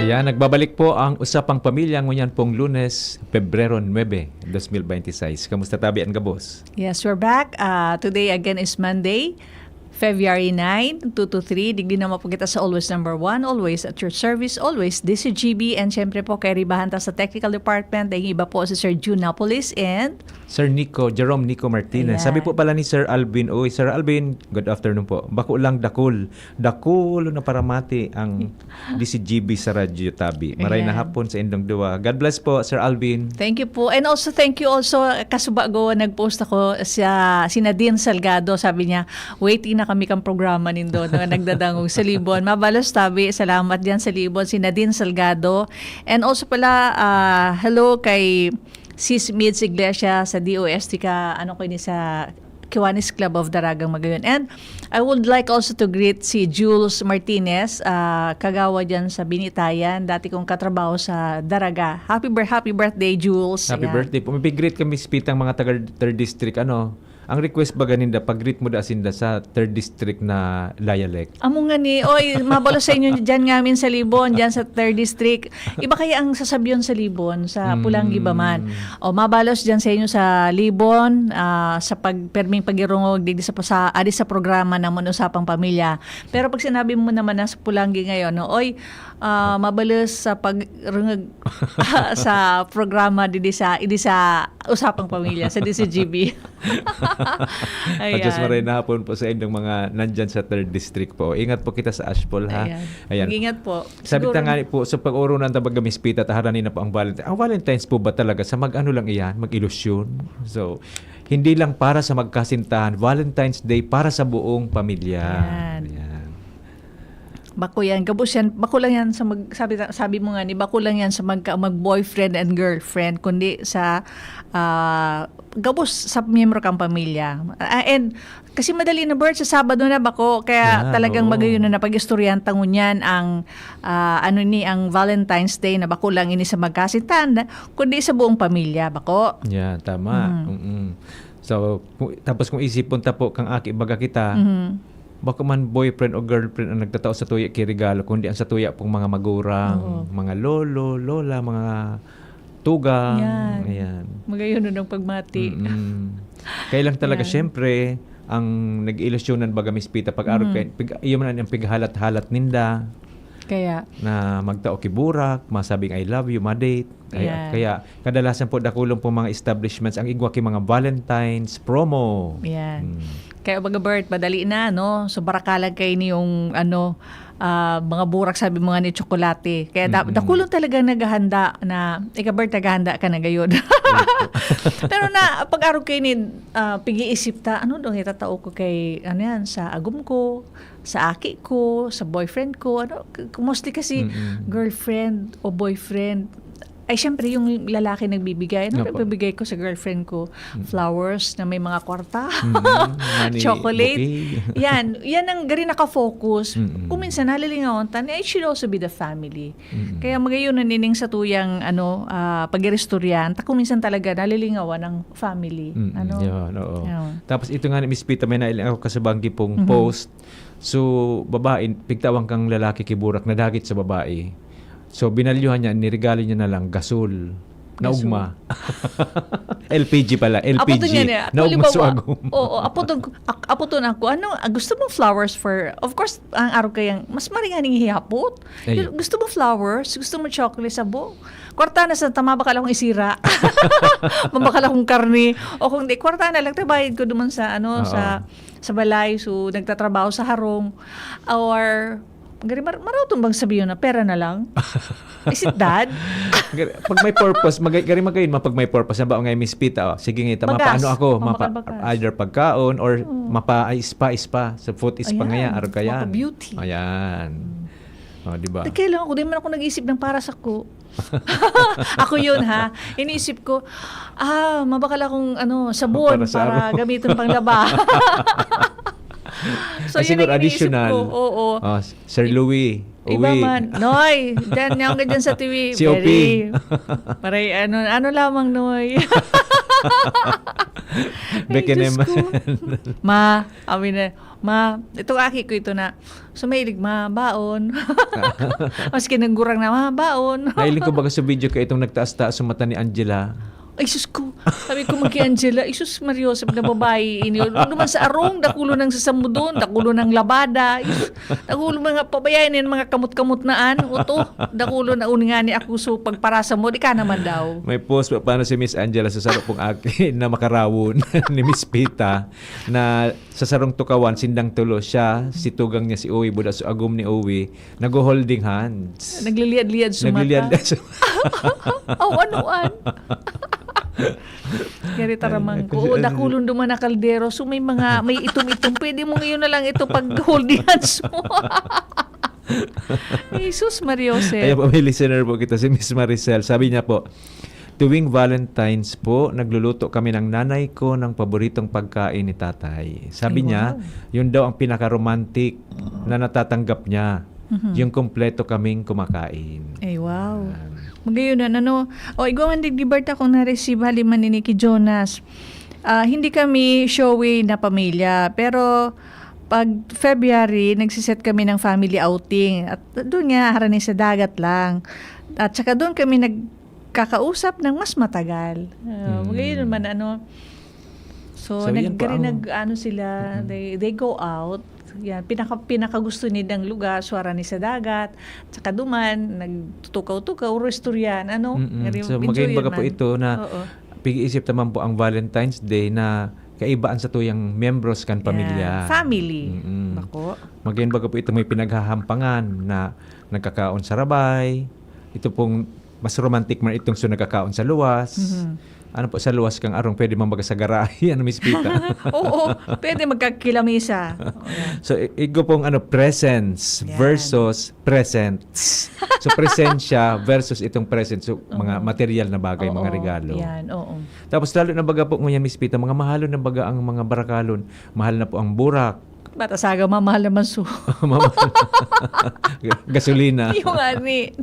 Ayan, nagbabalik po ang Usapang Pamilya ngunyan pong Lunes, Pebrero nuebe, dos mil benti seis. Kamusta tabi an gabos? Yes, we're back. Uh, today again is Monday, February nine, two to three. Digdi naman po kita sa Always Number One, always at your service, always D Z G B. And syempre po, kay ribahan ta sa technical department, dahil iba po si Sir June Napolis and Sir Nico, Jerome Nico Martinez. Ayan. Sabi po pala ni Sir Alvin, "Uy, Sir Alvin, good afternoon po. Bako lang dakul. Dakul na paramati ang D Z G B sa Radyo Tabi. Maray na Ayan. hapon sa indong duwa." God bless po, Sir Alvin. Thank you po. And also, thank you also, kasubago, nag-post ako sa, si Nadine Salgado. Sabi niya, "Waiting na kami kang programa nindo na nagdadangog sa Libon." Mabalos tabi, salamat diyan sa Libon, si Nadine Salgado. And also pala, ah, hello kay Sis Mids Iglesia sa D O S T ka, ano ko ini, sa Kiwanis Club of Daragang Magayon. And I would like also to greet si Jules Martinez, ah, kagawa diyan sa Binitayan, dati kong katrabaho sa Daraga. Happy bir-, happy birthday, Jules. Happy Ayan. birthday po. May greet kami sa pitang mga taga third district, ano. Ang request ba ganinda, pag-greet mo da sinda sa third district na dialect? Amo nga ni, oy, mabalos sa inyo diyan ngamin sa Libon, diyan sa third district. Iba kaya ang sasabyon sa Libon, sa Mm. Pulanggi ba man? O, mabalos diyan sa inyo sa Libon, ah, sa pag-, perming pagirungog, digdi sa, sa, adi sa programa namon Usapang Pamilya. Pero pag sinabi mo naman na sa Pulanggi ngayon, no, oy, ah, mabalos sa pagrungog sa programa digdi sa, idi sa Usapang Pamilya, sa D Z G B. Ayan. Maray na hapon po sa inyong mga nandyan sa third district po. Ingat po kita sa Ashpol, ha? Ayan. Ayan. Mag-ingat po. Sabi Siguro ta nga po, sa pag-oronan ta baga mispita, ta harani na po ang Valentine. Ang Valentine's po ba talaga sa mag-ano lang iyan, mag-ilusyon? So, hindi lang para sa magkasintahan, Valentine's Day para sa buong pamilya. Ayan. Ayan. Bako yan. Gabos yan. Bako lang yan sa mag-, sabi, sabi mo nga ni, bako lang yan sa magka-, mag-boyfriend and girlfriend, kundi sa, ah, gabos sa miyembro kang pamilya. Ah, and kasi madali na, Bert, sa Sabado na bako, kaya Yan, talagang oo. magayon na napag-istoryahan ta ngunyan ang, ah, ano ni, ang Valentine's Day na bako lang ini sa magkasintahan, kundi sa buong pamilya, bako. Yan, tama. Mm. Mm-mm. So, kung, tapos kung isipon ta po, kang aki baga kita, Mhm. bako man boyfriend o girlfriend ang nagtatao sa tuya ki regalo, kundi ang sa tuya pong mga magurang, Oo. mga lolo, lola, mga tugang. Yan. Ayan. Magayon nun ang pagmati. Mm-mm. Kaya lang talaga, Yan. syempre, ang nag-iilusyonan baga mispita pag-arog Mm. kay, pig-, iyo man ang pighalat-halat ninda Kaya na magtao ki burak, masabing, "I love you," ma-date. Kaya, Yan. kaya kadalasan po dakulon po mga establishments ang igwa ki mga Valentine's promo. Yan. Mm. Kaya baga, Bert, madali na, no? So, barakalan kayo ni yung, ano, ah, mga burak, sabi mo nga ni tsokolate. Kaya da-, Mm-mm. dakulon talaga naghahanda na, ikaw, Bert, naghahanda ka na gayon. Opo. Pero na, pag-arog kayo ni, ah, pig-iisip ta, "Ano daw itatao ko kay, ano yan, sa agom ko, sa aki ko, sa boyfriend ko?" Ano, k-, mostly kasi Mm-mm. girlfriend o boyfriend, ay, syempre, yung lalaki nagbibigay. Ano Opo. ibibigay ko sa girlfriend ko? Mm. Flowers na may mga kwarta. Mm, money Chocolate. bouquet. Yan. Yan ang gari nakafocus. Mm-mm. Kung minsan, nalilingawan ta, it should also be the family. Mm-mm. Kaya magayon na nining sa tuyang, ano, ah, pag-iristoryahan, ta kung minsan talaga nalilingawan ang family. Mm-mm. Ano? Yan, oo. Yan. Tapos ito nga ni Miss Pita, may nailing ako kasabanggi pong Mhm. post. So, babae, pigtawan kang lalaki ki burak, nadagit sa babae. So, binalyuhan niya, niregalo niya na lang gasol. Naugma. L P G pala, L P G. Apoton niya niya. Naugma Halimbawa, sa agom. Oo, apoton ko, ak-, apoton ako. Ano, ah, gusto mong flowers for, of course, ang araw kayang, mas maringan yung hihapot. Ay. Gusto mo flowers? Gusto mo chocolate? Sabo? Kwarta na sa tama, bakal akong isira. Mabakal akong karne. O kung di, kwarta na lang, tabayad ko duman sa, ano, Oo. sa, sa balay. So, nagtatrabaho sa harong. Or, gari, mar-, maraot bang sabihin na, pera na lang? Is it that? Gari, pag may purpose, mag-, gari magayon man pag may purpose. Halimbawa nga, Miss Pita, oh, sige nga, ita, Bagas. mapaano ako? Mapa-, Mabakal bagas. either pagkaon or Hmm. mapa-, ay, spa, spa. Sa foot spa Ayan, nga, arog ka yan. mapa-beauty. Ayan. Hmm. Oh, di ba? Kaya lang ako, di man ako nag-isip ng para sa ko. Ako yun, ha? Iniisip ko, ah, mabakal akong, ano, sabon Para sa para arog. gamitin pang laba. So, Ay, yun siguro, ang iniisip additional. ko. Oo. Oh, Sir Louie, Iba Uwi. man. Noy, dyan, yan ka dyan sa T V. Si O P. Very, maray, ano, ano lamang, Noy? Ay, Bekenem. Diyos ko. Ma, sabi na, "Ma, itong aki ko ito na, so mahilig, ma, baon." Maski nagurang na, "Ma, baon." Nahiling ko baga sa video ka itong nagtaas-taas sa mata ni Angela. Ay, sus ko. Sabi ko, "Maki Angela, ay, sus, Maria Joseph na babae ini." Ano naman sa arong, dakulo ng sasamudon, dakulo ng labada. Ay, sus, dakulo mga pabayain yan, mga kamot-kamot na an. Oto, dakulo na uni nga ni ako, so pagparasa mo, di ka naman daw. May post pa, paano si Miss Angela sa sarong pong aki na makarawon ni Miss Pita na sa sarong tukawan, sindang tulo siya, si tugang niya si Uwi, buda so agom ni Uwi, nagho-holding hands. Nagliliyad-liyad sa mata. Nagliliyad-liyad sa Aw, ano an? Gari taramang Ay, ko. kasi Oo, ano dakulon duman na kaldero. So, may mga, may itom-itom. Pwede mo ngayon na lang ito pag-holding hands mo. Jesus, Maria Jose. Ayan po, may listener po kita, si Miss Maricel. Sabi niya po, "Tuwing Valentine's po, nagluluto kami ng nanay ko ng paboritong pagkain ni tatay." Sabi Ay, niya, wow. yun daw ang pinaka-romantic na natatanggap niya. Mhm. Yung kompleto kaming kumakain. Ay, wow. Yan. Magayon na, ano? O, igwa man digdi, Bert, akong na-receive hali man ni Nicky Jonas. Ah, hindi kami showy na pamilya, pero pag February, nagsiset kami ng family outing. At doon nga, harani sa dagat lang. At saka doon kami nagkakausap ng mas matagal. Ah, Hmm. magayon man, ano? So, So, yan nag-, po ang nag-, ano sila, Mm-mm. they, they go out. Yan, pinaka-, pinakagusto nilang lugar, so, harani sa dagat, saka duman, nagtutukaw-tukaw, or istoryahan, ano? Mm-mm. Ngari-, So, enjoy magayon yun baga po man. ito na Oo. pag-iisip naman po ang Valentine's Day na kaiba ang satuyang miyembros kan Yan. pamilya. Family. Mm-mm. Bako. Magayon baga po ito may pinaghahampangan na nagkakaon sa rabay. Ito pong mas romantic man itong so nagkakaon sa luwas. Mhm. Ano po, sa luwas kang arong, pwede man baga sa garahe, ano, Miss Pita? Oo, pwede magkakilamisa. Oo, yan. So, i-, igo pong, ano, presence Yan. versus presents. So, presensya versus itong present. So, mga Oo. material na bagay, mga Oo, regalo. yan, oo. Tapos, lalo na baga po ngunyan, Miss Pita, mga mahalon na baga ang mga barakalon. Mahal na po ang burak. Bata saga, mamahal naman so. Mamahal. Gasolina. Yung ani,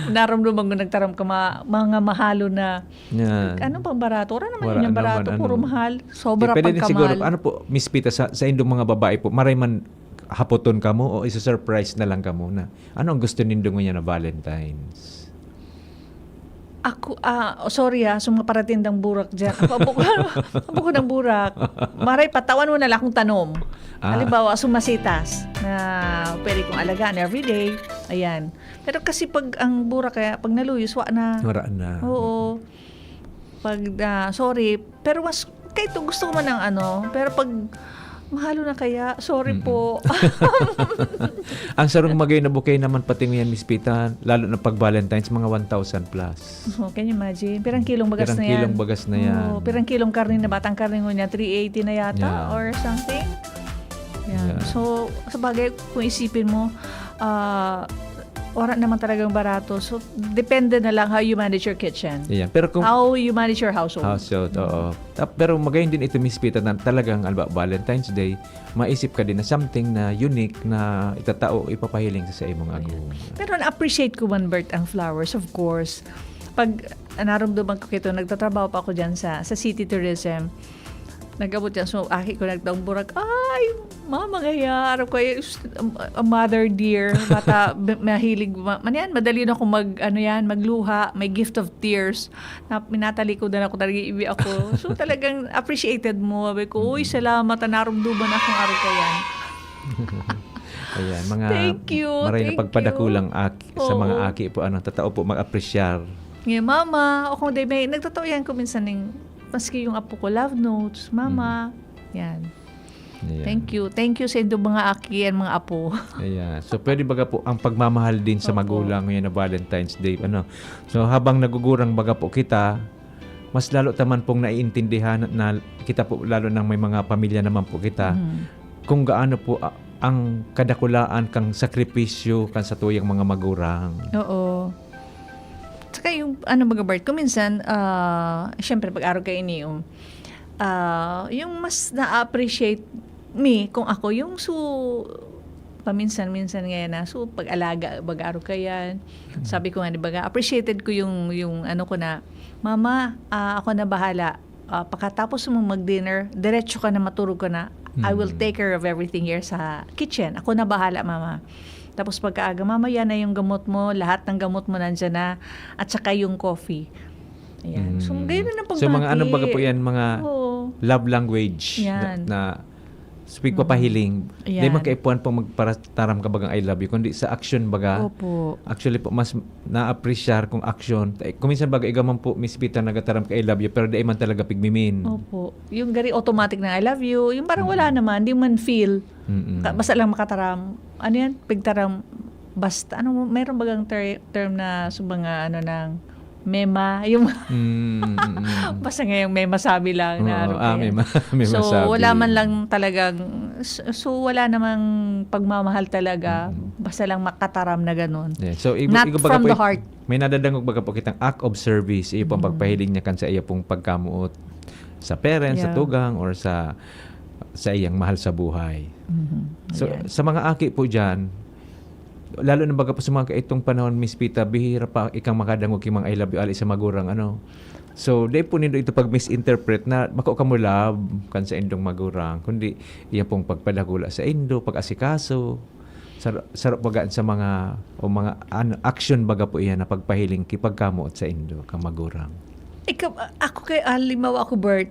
naramdaman ko, nagtaram ka, ma-, mga mahalon na. Yan. Ano pang barato? Wala naman Wala yun yung barato, naman, puro ano. mahal. Sobra Eh, pwede din pagkamahal. siguro, ano po, Miss Pita, sa, sa indong mga babae po, maray man hapoton kamo o isa-surprise na lang kamo na, ano ang gusto nindo ngunyan na Valentine's? Ako, ah, oh, sorry ha, sa mga paratindang burak dyan. Ako, abo ko, abo ko ng burak. Maray, patawan mo na lang akong tanom. Ah. Halimbawa, sumasitas na pwede kong alagaan everyday. Ayan. Pero kasi pag ang burak, kaya pag naluyos, wa na. Wala na. Oo. Pag, ah, sorry. Pero mas, kahit gusto ko man ng ano, pero pag mahalo na kaya, sorry Mm-mm. po. Ang sarong magayon na bouquet naman pati ngayon, Miss Pita, lalo na pag Valentine's, mga one thousand plus. Oh, can you imagine? Pirang kilong bagas Pirang na yan. kilong bagas na yan. Oh, pirang kilong karne na batang karne ngunyan, three eighty na yata Yan. or something. Yan. Yan. So, sa bagay, kung isipin mo, ah, wala naman talagang barato. So, depende na lang how you manage your kitchen. Yan. Pero kung How you manage your household. Household, Mm. oo. Ah, pero magayon din ito, Miss Pita, na talagang, alba, Valentine's Day, maisip ka din na something na unique na itatao, ipapahiling sa, sa imong Ayan. agom. Pero na-appreciate ko man, Bert, ang flowers, of course. Pag, ah, narumduman ko kito, nagtatrabaho pa ako dyan sa, sa City Tourism. Nag-abot yan. So, aki ko nagtaong burak. Ay, Mama, gaya, araw ko, eh, s-, a mother dear, mata-, ma-, mahilig, ma-, man yan, madali na akong mag-, ano yan, magluha, may gift of tears. Na, minatalikodan ako, talaga iiwi ako. So, talagang appreciated mo. Sabi ko, "Uy, Mm. salamat, ah, narumduman akong araw ka yan." Ayan, mga Thank you, maray na thank pagpadakulang you. aki, sa mga Oo. aki po, ano, tatao po, mag-apresyar. Ngayon, mama, o kung di, may, nagtotoo yan ko minsan ng, maski yung apo ko, love notes, mama, Mm. yan. Ayan. Thank you. Thank you sa inyong mga aki and mga apo. Ayan. So, pwede baga po ang pagmamahal din sa Opo. magulang ngayon na Valentine's Day, ano? So, habang nagugurang baga po kita, mas lalo ta man pong naiintindihan na kita po, lalo nang may mga pamilya naman po kita, Mhm. kung gaano po a-, ang kadakulaan kang sakripisyo kan satuyang mga magurang. Oo. Tsaka yung, ano, baga, Bart, kung minsan, ah, syempre, pag araw kayo ini, yung, ah, yung mas na-appreciate me, kung ako, yung su-, paminsan-minsan ngayon na, so, pag-alaga, baga, araw ka yan. Mm. Sabi ko nga, di ba, appreciated ko yung, yung, ano ko na, "Mama, ah, ako na bahala. Ah, pagkatapos mo mag-dinner, diretso ka na, matulog ka na. I will Mm. take care of everything here sa kitchen. Ako na bahala, Mama." Tapos pagkaaga, "Mama, yan na yung gamot mo. Lahat ng gamot mo nandyan na. At saka yung coffee." Ayan. So, Mm. ganyan na ang So, mga ano baga po pagmati. yan, mga Oo. love language na, Yan. na sa pigpapahiling. Mm. Di man Yan. kaipuhan pong magparataram ka bagang "I love you," kundi sa action baga. Opo. Actually po, mas na-appreciate kung action. Eh, kung minsan baga, ikaw man po, Miss Pita, nagataram ka "I love you," pero di man talaga pigmimin. Opo. Yung gari automatic na "I love you," yung parang wala Mm. naman, di man feel. Mm-mm. Ka-, basta lang makataram. Ano yan? Pigtaram, basta, ano, mayroon bagang ter-, term na sa mga, ano, ng mema, yung Mm, mm, mm. basta ngayong mema sabi lang na Oo, ano ah, kaya. mema, mema So, sabi. wala man lang talagang, so, so, wala namang pagmamahal talaga, Mm. basta lang makataram na ganun. Yeah. So, iba, Not iba baga from po the it-, heart. may nadadangog baga po kitang act of service, iyo pong Mm. pagpahiling niya kan sa iyo pong pagkamoot sa parents, sa Yeah. tugang, or sa, sa iyang mahal sa buhay. Mhm. So, Ayan. sa mga aki po dyan, lalo na baga po sa mga kaitong panahon, Miss Pita, bihira pa ikang makadangog ki mga "I love you" ali sa magurang, ano. So, di po nindo ito pag-misinterpret na bako kamo love kan sa indong magurang, kundi iya pong pagpadakula sa indo, pag-asikaso, sar-, saro baga sa mga, o mga, ano, action baga po iyan na pagpahiling ki pagkamoot sa indo, kan magurang. Ikaw, a-, ako kay, ah, halimbawa ako, Bert,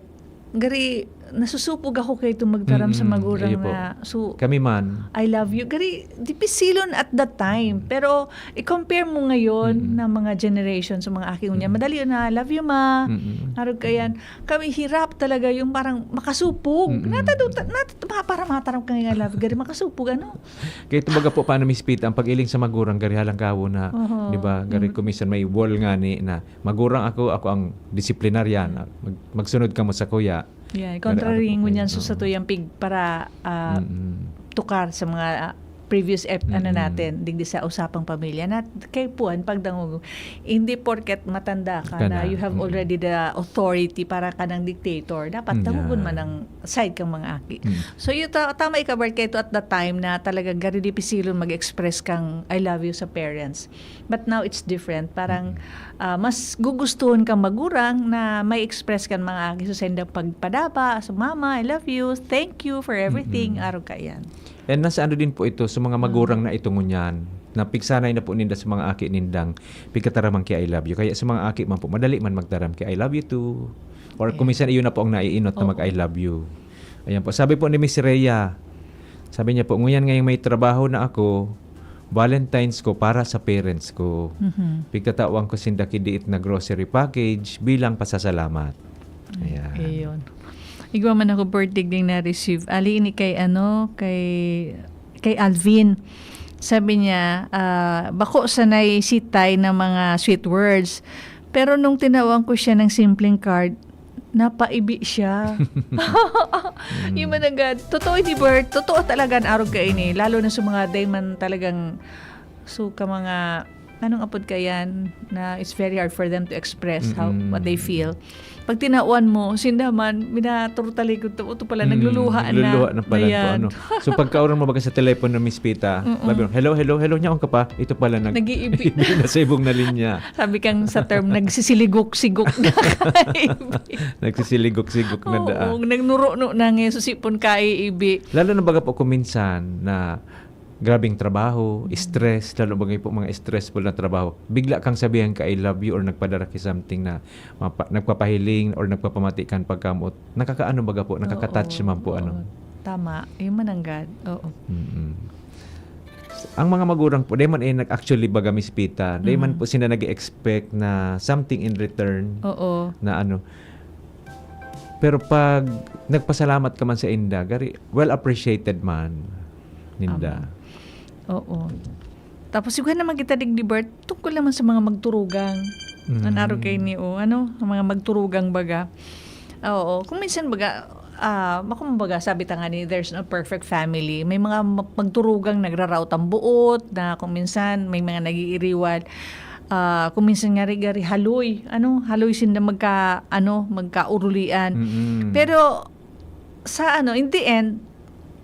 gari, nasusupog ako kay itong magtaram sa Mm, magurang iyo po. na, so, Kami man. "I love you." Gari, dipisilon at that time. Mm. Pero, i-compare mo ngayon Mm. na mga generation sa mga aki niya, Mm. madali na, "Love you, ma." Mm. Arog ka yan. Mm. Kami hirap talaga yung parang makasupog. Mm. Natadu-, ta-, nat-, ma-, para mataram ka nga, "I love you." Gari, makasupog, ano? Kaya ito baga po, paano, Miss Pita, ang pag-iling sa magurang, gari halang kawo na, Oho. di ba, gari Mm. kung minsan may wall nga ni na, "Magurang ako, ako ang disiplinaryan. Mm. Mag-, magsunod kamo sa kuya." Yeah, Pero contrary ano po ngunyan kayo? sa Oo. satuyang pig para, ah, Mm-mm. tukar sa mga, ah, previous ep-, ano Mm-mm. natin, digdi sa usapang pamilya na kay puan pagdangog. Hindi porket matanda ka Ka na na. you have Mm-mm. already the authority para ka ng dictator. Dapat Mm, dangogon yeah. man ang side kang mga aki. Mm. So, yun, ta-, tama ikaw, Bert, kay ito at that time na talagang gari dipisilon mag-express kang "I love you" sa parents. But now it's different. Parang, Mm. ah, mas gugustuhon kang magurang na may express kan mga aki sa sendang pagpadaba, sa, "Mama, I love you. Thank you for everything." Mm. Arog ka yan. And nasa ano din po ito, sa mga Mm. magurang na ito ngunyan, na pigsanay na po ninda sa mga aki nindang pigkataraman ki "I love you." Kaya sa mga aki man po, madali man magtaram ki "I love you too." Or kung Ayan. minsan, iyon na po ang naiinot na mag Opo. "I love you." Ayan po. Sabi po ni Miss Rhea, sabi niya po, "Ngunyan ngayong may trabaho na ako, Valentine's ko para sa parents ko. Mhm. Pigtatawan ko sinda ki diit na grocery package bilang pasasalamat." Ayan. Ayun. Igwa man ako birthday ding na-receive. Ali ini kay ano, kay, kay Alvin. Sabi niya, ah, "Bako sanay si Tay ng mga sweet words. Pero nung tinawan ko siya ng simpleng card, napaibi siya." Mm. Yung managa, totoo, di, Bert? Totoo talaga ang arog ka ini. Lalo na sa mga day man talagang, so, ka mga anong apod ka yan, na it's very hard for them to express how, what they Mm-mm. feel. Pag tinawan mo, sinda man, minaturtalikod to, ito pala, Mm, nagluluha na. nagluluha na pala to, Ayan. ano. So, pagkaoran mo baga sa telepono, Miss Pita, Mm-mm. sabi mo, "Hello, hello, hello," niya, "Ang ka pa?" Ito pala, nag-, Nag-iibi. ibi na sa ibong na linya. Sabi kang sa term, nagsisiligok-sigok na kaibi. Nagsisiligok-sigok na daa. Oo, nagnuruno na ngayon sa sipon kaiibi. Lalo na baga po kung minsan na grabeng trabaho, Mm. stress, lalo baga po mga stressful na trabaho. Bigla kang sabihan ka, "I love you," or nagpadara ki something na mapa-, nagpapahiling or nagpapamati kan pagkamoot. Nakakaano baga po, nakaka-touch Oo, man po, ano. oo. Tama. Yung mananggad. Oo. Mm-mm. Ang mga magurang po, di man eh, nag-, actually, baga, Miss Pita, di man Mhm. po sila nag-expect na something in return Oo. na ano. Pero pag nagpasalamat ka man sa inda, gari, well appreciated man ninda. Tama. Oo. Tapos, siguro naman kita digdi, Bert, tungkol naman sa mga magturugang. Mm. Ang araw kayo ni, o, ano, ang mga magturugang baga. Oo. Kung minsan baga, ah, kumbaga, sabi ta nga ni, there's no perfect family. May mga ma-, magturugang nagraraot ang buot, na kung minsan may mga nag-iiriwal. Ah, kung minsan nga ri-, gari haloy, ano, haloy sinda magka-, ano, magkaurulian. Mm-mm. Pero, sa ano, in the end,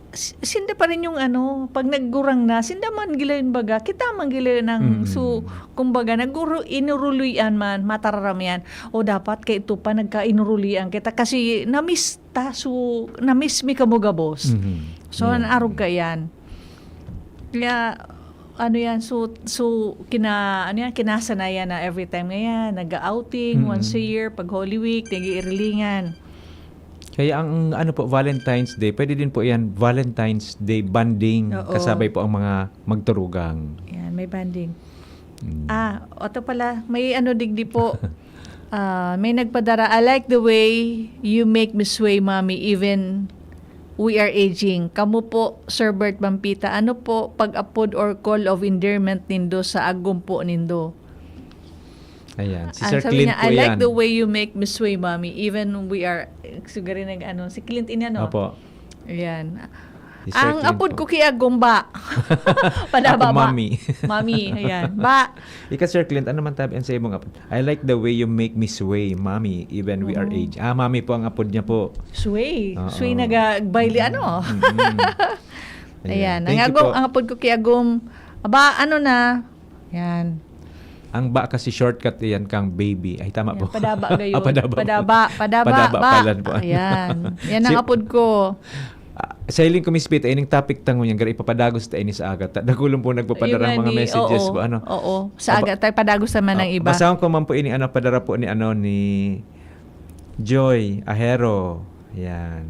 si-, sinda pa rin yung ano, pag naggurang na, sinda man gila yun baga, kita man gila yun ang, Mm. so, kumbaga, naguru-, inurulian man, matararam yan. O dapat kay ito pa, nagkainurulian kita kasi na-miss ta, so, na-miss mi kamo gabos. Mhm. So, Yeah. an arog ka yan. Kaya, ano yan, so, so, kina-, ano yan, kinasanayan na every time ngayon, nag-outing, Mm. once a year, pag Holy Week, nag-iirilingan. Kaya ang, ano po, Valentine's Day, pwede din po yan, Valentine's Day bonding, Oo. kasabay po ang mga magturugang. Yan, may bonding. Mm. Ah, oto pala, may ano digdi po. Ah, may nagpadara, "I like the way you make me sway, Mommy, even we are aging." Kamo po, Sir Bert Mampita, ano po pag-apod or call of endearment nindo sa agom po nindo? Ayan, si Ah, Sir sabi Clint niya, po "I like yan. the way you make me sway, Mommy, even we are," siguro nag-ano, si Clint ini, ano? Opo. Ayan. Si Sir Ang Clint apod po. ko ki agom, ba. Padaba, Ako, ba. Mami. Mami, ayan. Ba. Ika, Sir Clint, ano man tabi ang sa imong apod? "I like the way you make me sway, Mommy, even we are Mm. age." Ah, Mami po ang apod niya po. Sway. Oo. Sway nagagbayli, ano? Mm-mm. Ayan. Ayan. Ang Thank you agom, po. ang apod ko ki agom, aba, ano na? Yan. Ang ba kasi shortcut yan kang baby. Ay, tama Yan, po. padaba gayon. Ah, padaba po. Padaba, padaba, Padaba ba. pala po. Ayan. Yan ang Si apod ko. Ah, sa hiling ko, Miss Pita, ining topic ta ngunyan, garo ipapadagos ta ini sa aga. Ta-, dagulong po nagpapadara Yung mga ani, messages oo, po, ano? oo. Sa Aba-, aga tayo, padagos naman ang ah, iba. Basahon ko man po ini, ano, padara po ni, ano, ni Joy Ahero. Yan.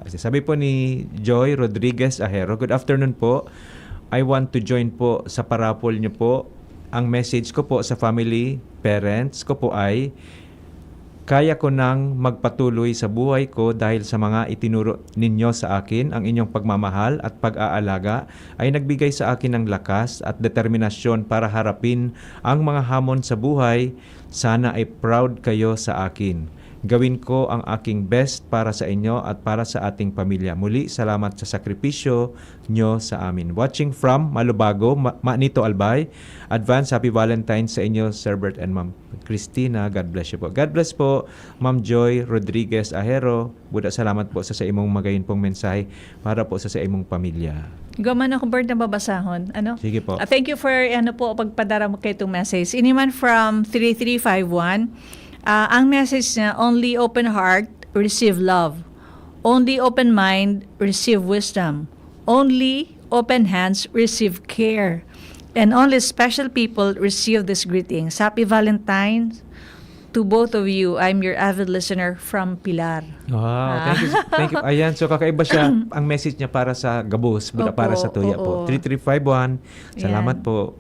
Sabi po ni Joy Rodriguez Ahero, "Good afternoon po. I want to join po sa parapol niyo po. Ang message ko po sa family, parents ko po ay, kaya ko nang magpatuloy sa buhay ko dahil sa mga itinuro ninyo sa akin. Ang inyong pagmamahal at pag-aalaga ay nagbigay sa akin ng lakas at determinasyon para harapin ang mga hamon sa buhay. Sana ay proud kayo sa akin. Gawin ko ang aking best para sa inyo at para sa ating pamilya. Muli, salamat sa sakripisyo nyo sa amin. Watching from Malubago, Ma-, Manito Albay. Advance Happy Valentine's sa inyo, Sir Bert and Ma'am Christina. God bless you po." God bless po, Ma'am Joy Rodriguez Ahero. Buda, salamat po sa, sa imong magayon pong mensahe para po sa, sa imong pamilya. Igwa man ako, Bert, na babasahon. Ano? Sige po. Ah, thank you for, ano po, pagpadara mo kay itong message. Ini man from three three five one. Ah, ang message niya, "Only open heart, receive love. Only open mind, receive wisdom. Only open hands, receive care. And only special people receive this greetings. Happy Valentine's to both of you. I'm your avid listener from Pilar." Wow, Ah. thank you. Thank you. Ayan, so kakaiba siya. Ang message niya para sa gabos, buda Opo, para sa tuya po. oo. Three three five one. Salamat Ayan. po.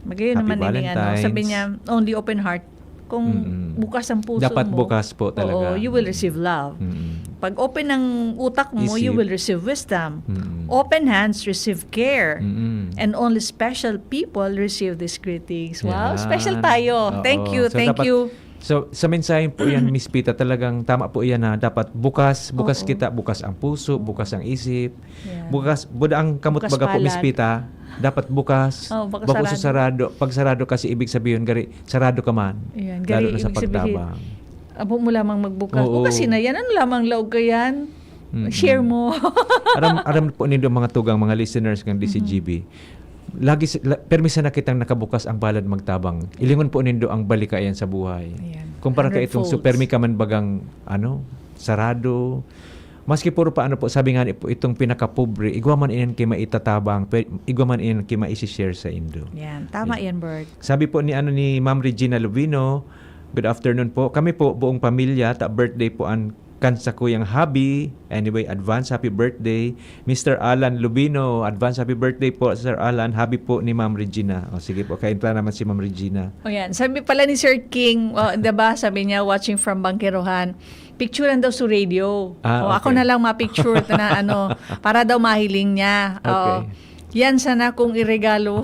Magayon Happy naman ini, ano, Valentine's. sabi niya, "Only open heart." Kung Mm-mm. bukas ang puso Dapat mo, bukas po talaga. oo, you will Mm. receive love. Mm-mm. Pag open ang utak mo, you Isip. will receive wisdom. Mm-mm. Open hands receive care. Mm-mm. And only special people receive these greetings. Wow, Yan. special tayo. Oo. Thank you, So, thank dapat you. So, sa mensahe po yan, Miss Pita, talagang tama po yan na dapat bukas, bukas Oo. kita, bukas ang puso, bukas ang isip, Yan. bukas, buda ang kamot Bukas baga po, Miss palad. Pita, dapat bukas, Oh, bukas bako sa sarado. sarado. Pag sarado kasi, ibig sabihin, gari, sarado ka man. Ayan, Lalo gari, na sa ibig sabihin, pagtabang. abo mo lamang magbukas. Oo. Bukas na yan, ano lamang laog ka yan? Mm-mm. Share mo. Aram, aram po nindo mga tugang, mga listeners ng Mm-hmm. D C G B. Lagi si-, la-, permi sana kitang nakabukas ang palad magtabang. Ilingon po nindo ang balikayan sa buhay. Ayan. Kumpara ka itong Hundredfolds. super mi ka man bagang, ano, sarado. Maski puro pa ano po, sabi nga ni po, itong pinakapobre, igwa man iyan ki maitatabang, pe-, igwa man iyan ki maisi-share sa indo. Yan. Tama Yan. yan, Bert. Sabi po ni, ano, ni Ma'am Regina Lubino, "Good afternoon po. Kami po, buong pamilya, ta birthday po an kan sakuyang hubby." Anyway, advance happy birthday, Mister Alan Lubino. Advance happy birthday po, Sir Alan. Hubby po ni Ma'am Regina. O, sige po, kaintra naman si Ma'am Regina. O yan. Sabi pala ni Sir King, o, diba, sabi niya, watching from Bangkerohan. Picturean daw sa radio. Ah, O, ako okay. na lang ma-picture na ano, para daw mahiling niya. Oo. Okay. Yan sana kung iregalo.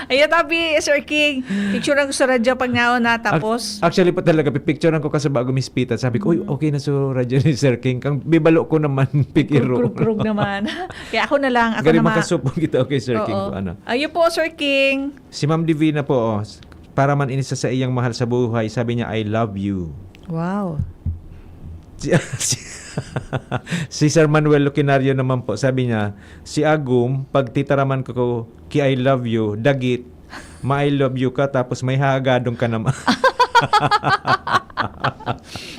Ayan, tabi, Sir King. Picturean ko sa radyo pag naon na, Ac-, tapos? actually po talaga, pipicturean ko kasi bago Miss Pita. Sabi ko, "Uy, Mm. okay na so radyo ni Sir King." Kang bibalo ko naman, pikiro. Kurug-kurug naman. Kaya ako na lang, ako Gari na ma- makasupon kita, okay, Sir King, Oo. po, ano. Ayun po, Sir King. Si Ma'am Divina po, oh, s-, para man ini sa saiyang mahal sa buhay, sabi niya, "I love you." Wow. Si, si, si Sir Manuel Lucinario naman po, sabi niya, "Si Agum, pagtitaraman ko, ko ki I love you, dagit, ma-I love you ka, tapos may hagadong ka naman."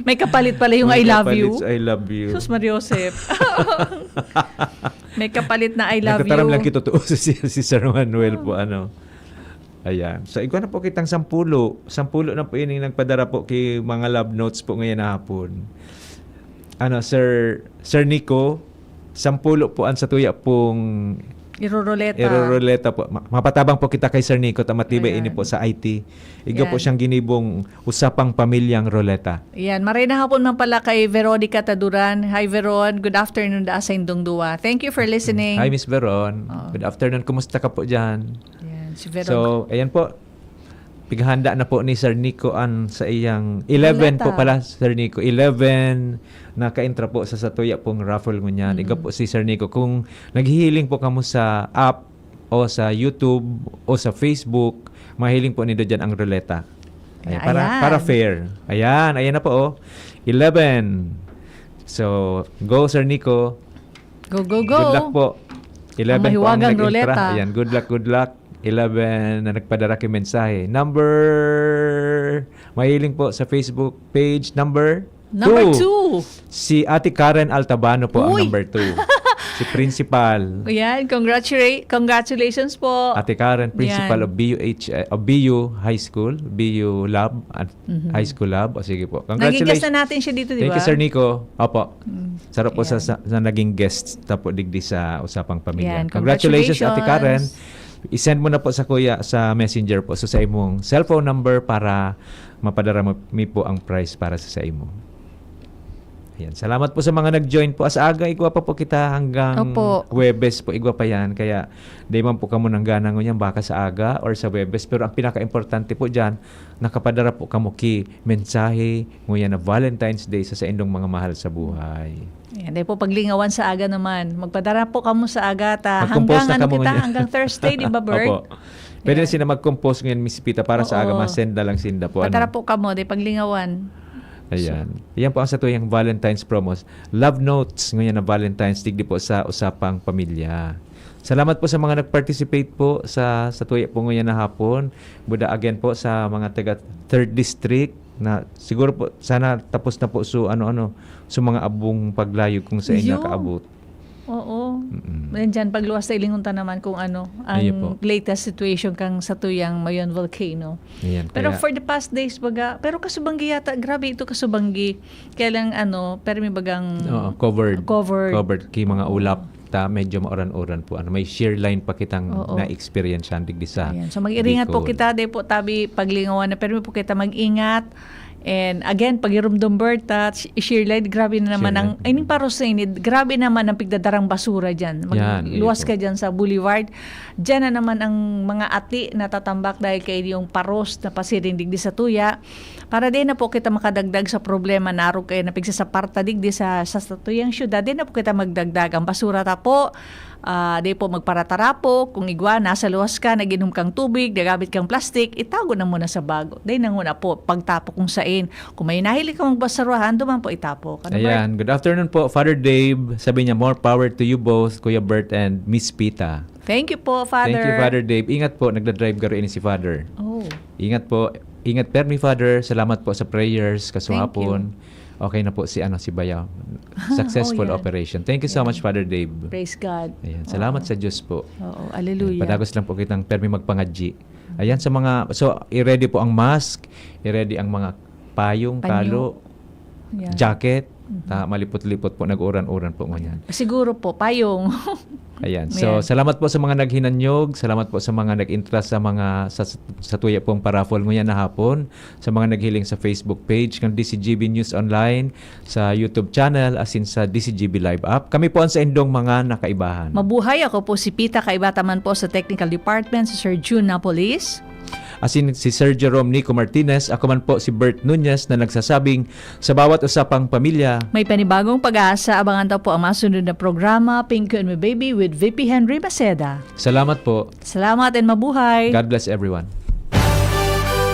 May kapalit pala yung May "I love kapalit you." sa "I love you." Sus, Mariosep. May kapalit na "I love Nagtataram you." lang kita totoo si, si Sir Manuel po, Oh. ano. Ayan. So, igwa na po kitang sampulo. Sampulo na po yun yung nagpadara po ki mga love notes po ngayon na hapon. Ano, Sir, Sir Nico, sampulo po ang satuya pong Iroroleta. iroroleta po. Ma-, mapatabang po kita kay Sir Nico, ta matibay Ayan. ini po sa I T. Igwa po Yan. siyang ginibong usapang pamilyang roleta. Yan. Maray na hapon man pala kay Veronica Taduran. Hi, Veron. Good afternoon daa sa indong duwa. Thank you for listening. Hi, Miss Veron. Oh. Good afternoon. Kumusta ka po dyan? Yan, si Veron. So, ayan po. Pighahanda na po ni Sir Nico an sa iyang eleven po Roleta. pala, Sir Nico. Eleven na kaintra po sa satuya pong raffle ngunyan. Mm. Igwa po si Sir Nico. Kung naghihiling po kamo sa app o sa YouTube o sa Facebook, mahiling po nindo dyan ang roleta. Ayan, para, Ayan. para fair. Ayan, ayan na po, oh. Eleven. So, go, Sir Nico. Go, go, go. Good luck po. Eleven Ang po ang mahiwagang nag-intra. roleta. Ayan, good luck, good luck. Eleven na nagpadara ki mensahe. Number, mahiling po sa Facebook page, number Number two. two. Si Ate Karen Altabano po ang Uy! number two. Si Principal. Ayan, congratulate, congratulations po. Ate Karen, Principal Yan. of B U H, eh, of B U High School, B U Lab, at Mhm. High School Lab. O, sige po. Naging guest Congratulations. na natin siya dito, di Thank you, ba? Sir Nico. Opo. Mm. Sarap po sa, Ayan. sa, sa naging guest ta po digdi sa Usapang Pamilya. Yan, Congratulations, Ate Karen. congratulations. I-send mo na po sa kuya, sa messenger po. So, sa imong cellphone number para mapadara mo, mi po ang prize para sa, sa imo. Ayan. Salamat po sa mga nag-join po. As aga, igwa pa po kita hanggang Opo. Huwebes po, igwa pa yan. Kaya, di man po kamo nanggana ngunyan, baka sa aga or sa Huwebes. Pero ang pinaka-importante po dyan, nakapadara po kamo ki mensahe ngunyan na Valentine's Day sa saindong mga mahal sa buhay. Ayan, dahil po paglingawan sa aga naman. Magpadara po kamo sa aga ta. Mag-compose Hanggang na ano kamo kita, ngunyan. hanggang Thursday, di ba, Bert? Opo. Pwede na Ayan. sila mag-compose ngayon, Miss Pita, para sa aga, Oo. ma-send na lang sinda po, Patara ano? po kamo, di paglingawan. Ayan. So Yan po ang satuyang Valentine's promos. Love notes ngayon na Valentine's, digdi po sa Usapang Pamilya. Salamat po sa mga nag-participate po sa, sa tuya po ngayon na hapon. Buda again po sa mga taga third District na siguro po, sana tapos na po so ano-ano, so mga abong paglayog kung sa inyo Yun. kaabot. Oo. Mm-mm. Nandyan, pagluwas sa ilingon ta naman kung ano ang Ayun po. latest situation kang satuyang Mayon Volcano. Ayan, Pero kaya for the past days, baga, pero kasubanggi yata, grabe ito kasubanggi. Kaya lang, ano, pero may bagang Oo, covered. covered. Covered kay mga Oo. ulap. Ta, medyo mauran-uran po. Ano, may shear line pa kitang Oo. na-experience yan, digdi sa Ayan. So, mag-iringat po Bicol. kita, di po tabi paglingawan na, pero po kita mag-ingat. And again, pagirumdom, Bert, at i-share lang, grabe na naman ang, ining paros na ini, grabe naman ang pigdadarang basura dyan. Magluwas ka dyan sa Boulevard. Dyan na naman ang mga ati natatambak dahil kay yung paros na pasiring digdi sa tuya. Para di na po kita makadagdag sa problema na arog kayo na pigsasaparta digdi sa, sa, sa tuyang syudad, di na po kita magdagdag. Ang basura ta po, ah, di po magparatarapo. Kung igwa, nasa luwas ka, nag-inom kang tubig, nagamit kang plastic, itago na muna sa bago. Di na muna po pagtapo kung sain. Kung may nahiling ka magbasurahan, duman po itapo. Ano, Bert? Ayan. Good afternoon po, Father Dave. Sabi niya, "More power to you both, Kuya Bert and Miss Pita." Thank you po, Father. Thank you, Father Dave. Ingat po, nagda-drive garo ini si Father. Oh. Ingat po. Ingat permi, Father. Salamat po sa prayers, Thank you. kaswapon. Okay na po si, ano, si Bayaw. Successful Oh, yan. operation. Thank you so Yan. much, Father Dave. Praise God. Ayan. Salamat Oo. sa Diyos po. Oo, Ayan. hallelujah. Padagos lang po kitang permi magpangadji. Ayan, sa mga, so, i-ready po ang mask, i-ready ang mga payong, Panyo. talo, Yan. jacket, Mhm. ta, malipot-lipot po, nag-uran-uran po ngunyan. Siguro po, payong. Ayan. So, Ayan. salamat po sa mga naghinanyog, salamat po sa mga nag-entrust sa mga, sa, sa tuya pong paraffle ngunyan na hapon, sa mga naghiling sa Facebook page ng D C G B News Online, sa YouTube channel, asin sa D C G B Live app. Kami po ang saindong mga nakaibahan. Mabuhay, ako po si Pita, kaiba ta man po sa Technical Department, si Sir Jun Napolis. Asin si Sir Jerome Nico Martinez, ako man po si Bert Nunez na nagsasabing, sa bawat usapang pamilya, May panibagong pag-asa, abangan ta po ang masunod na programa, Pink and My Baby with V P Henry Maceda. Salamat po. Salamat and mabuhay. God bless everyone.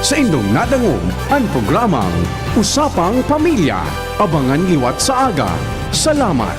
Saindong nadangog an programang Usapang Pamilya. Abangan liwat sa aga. Salamat.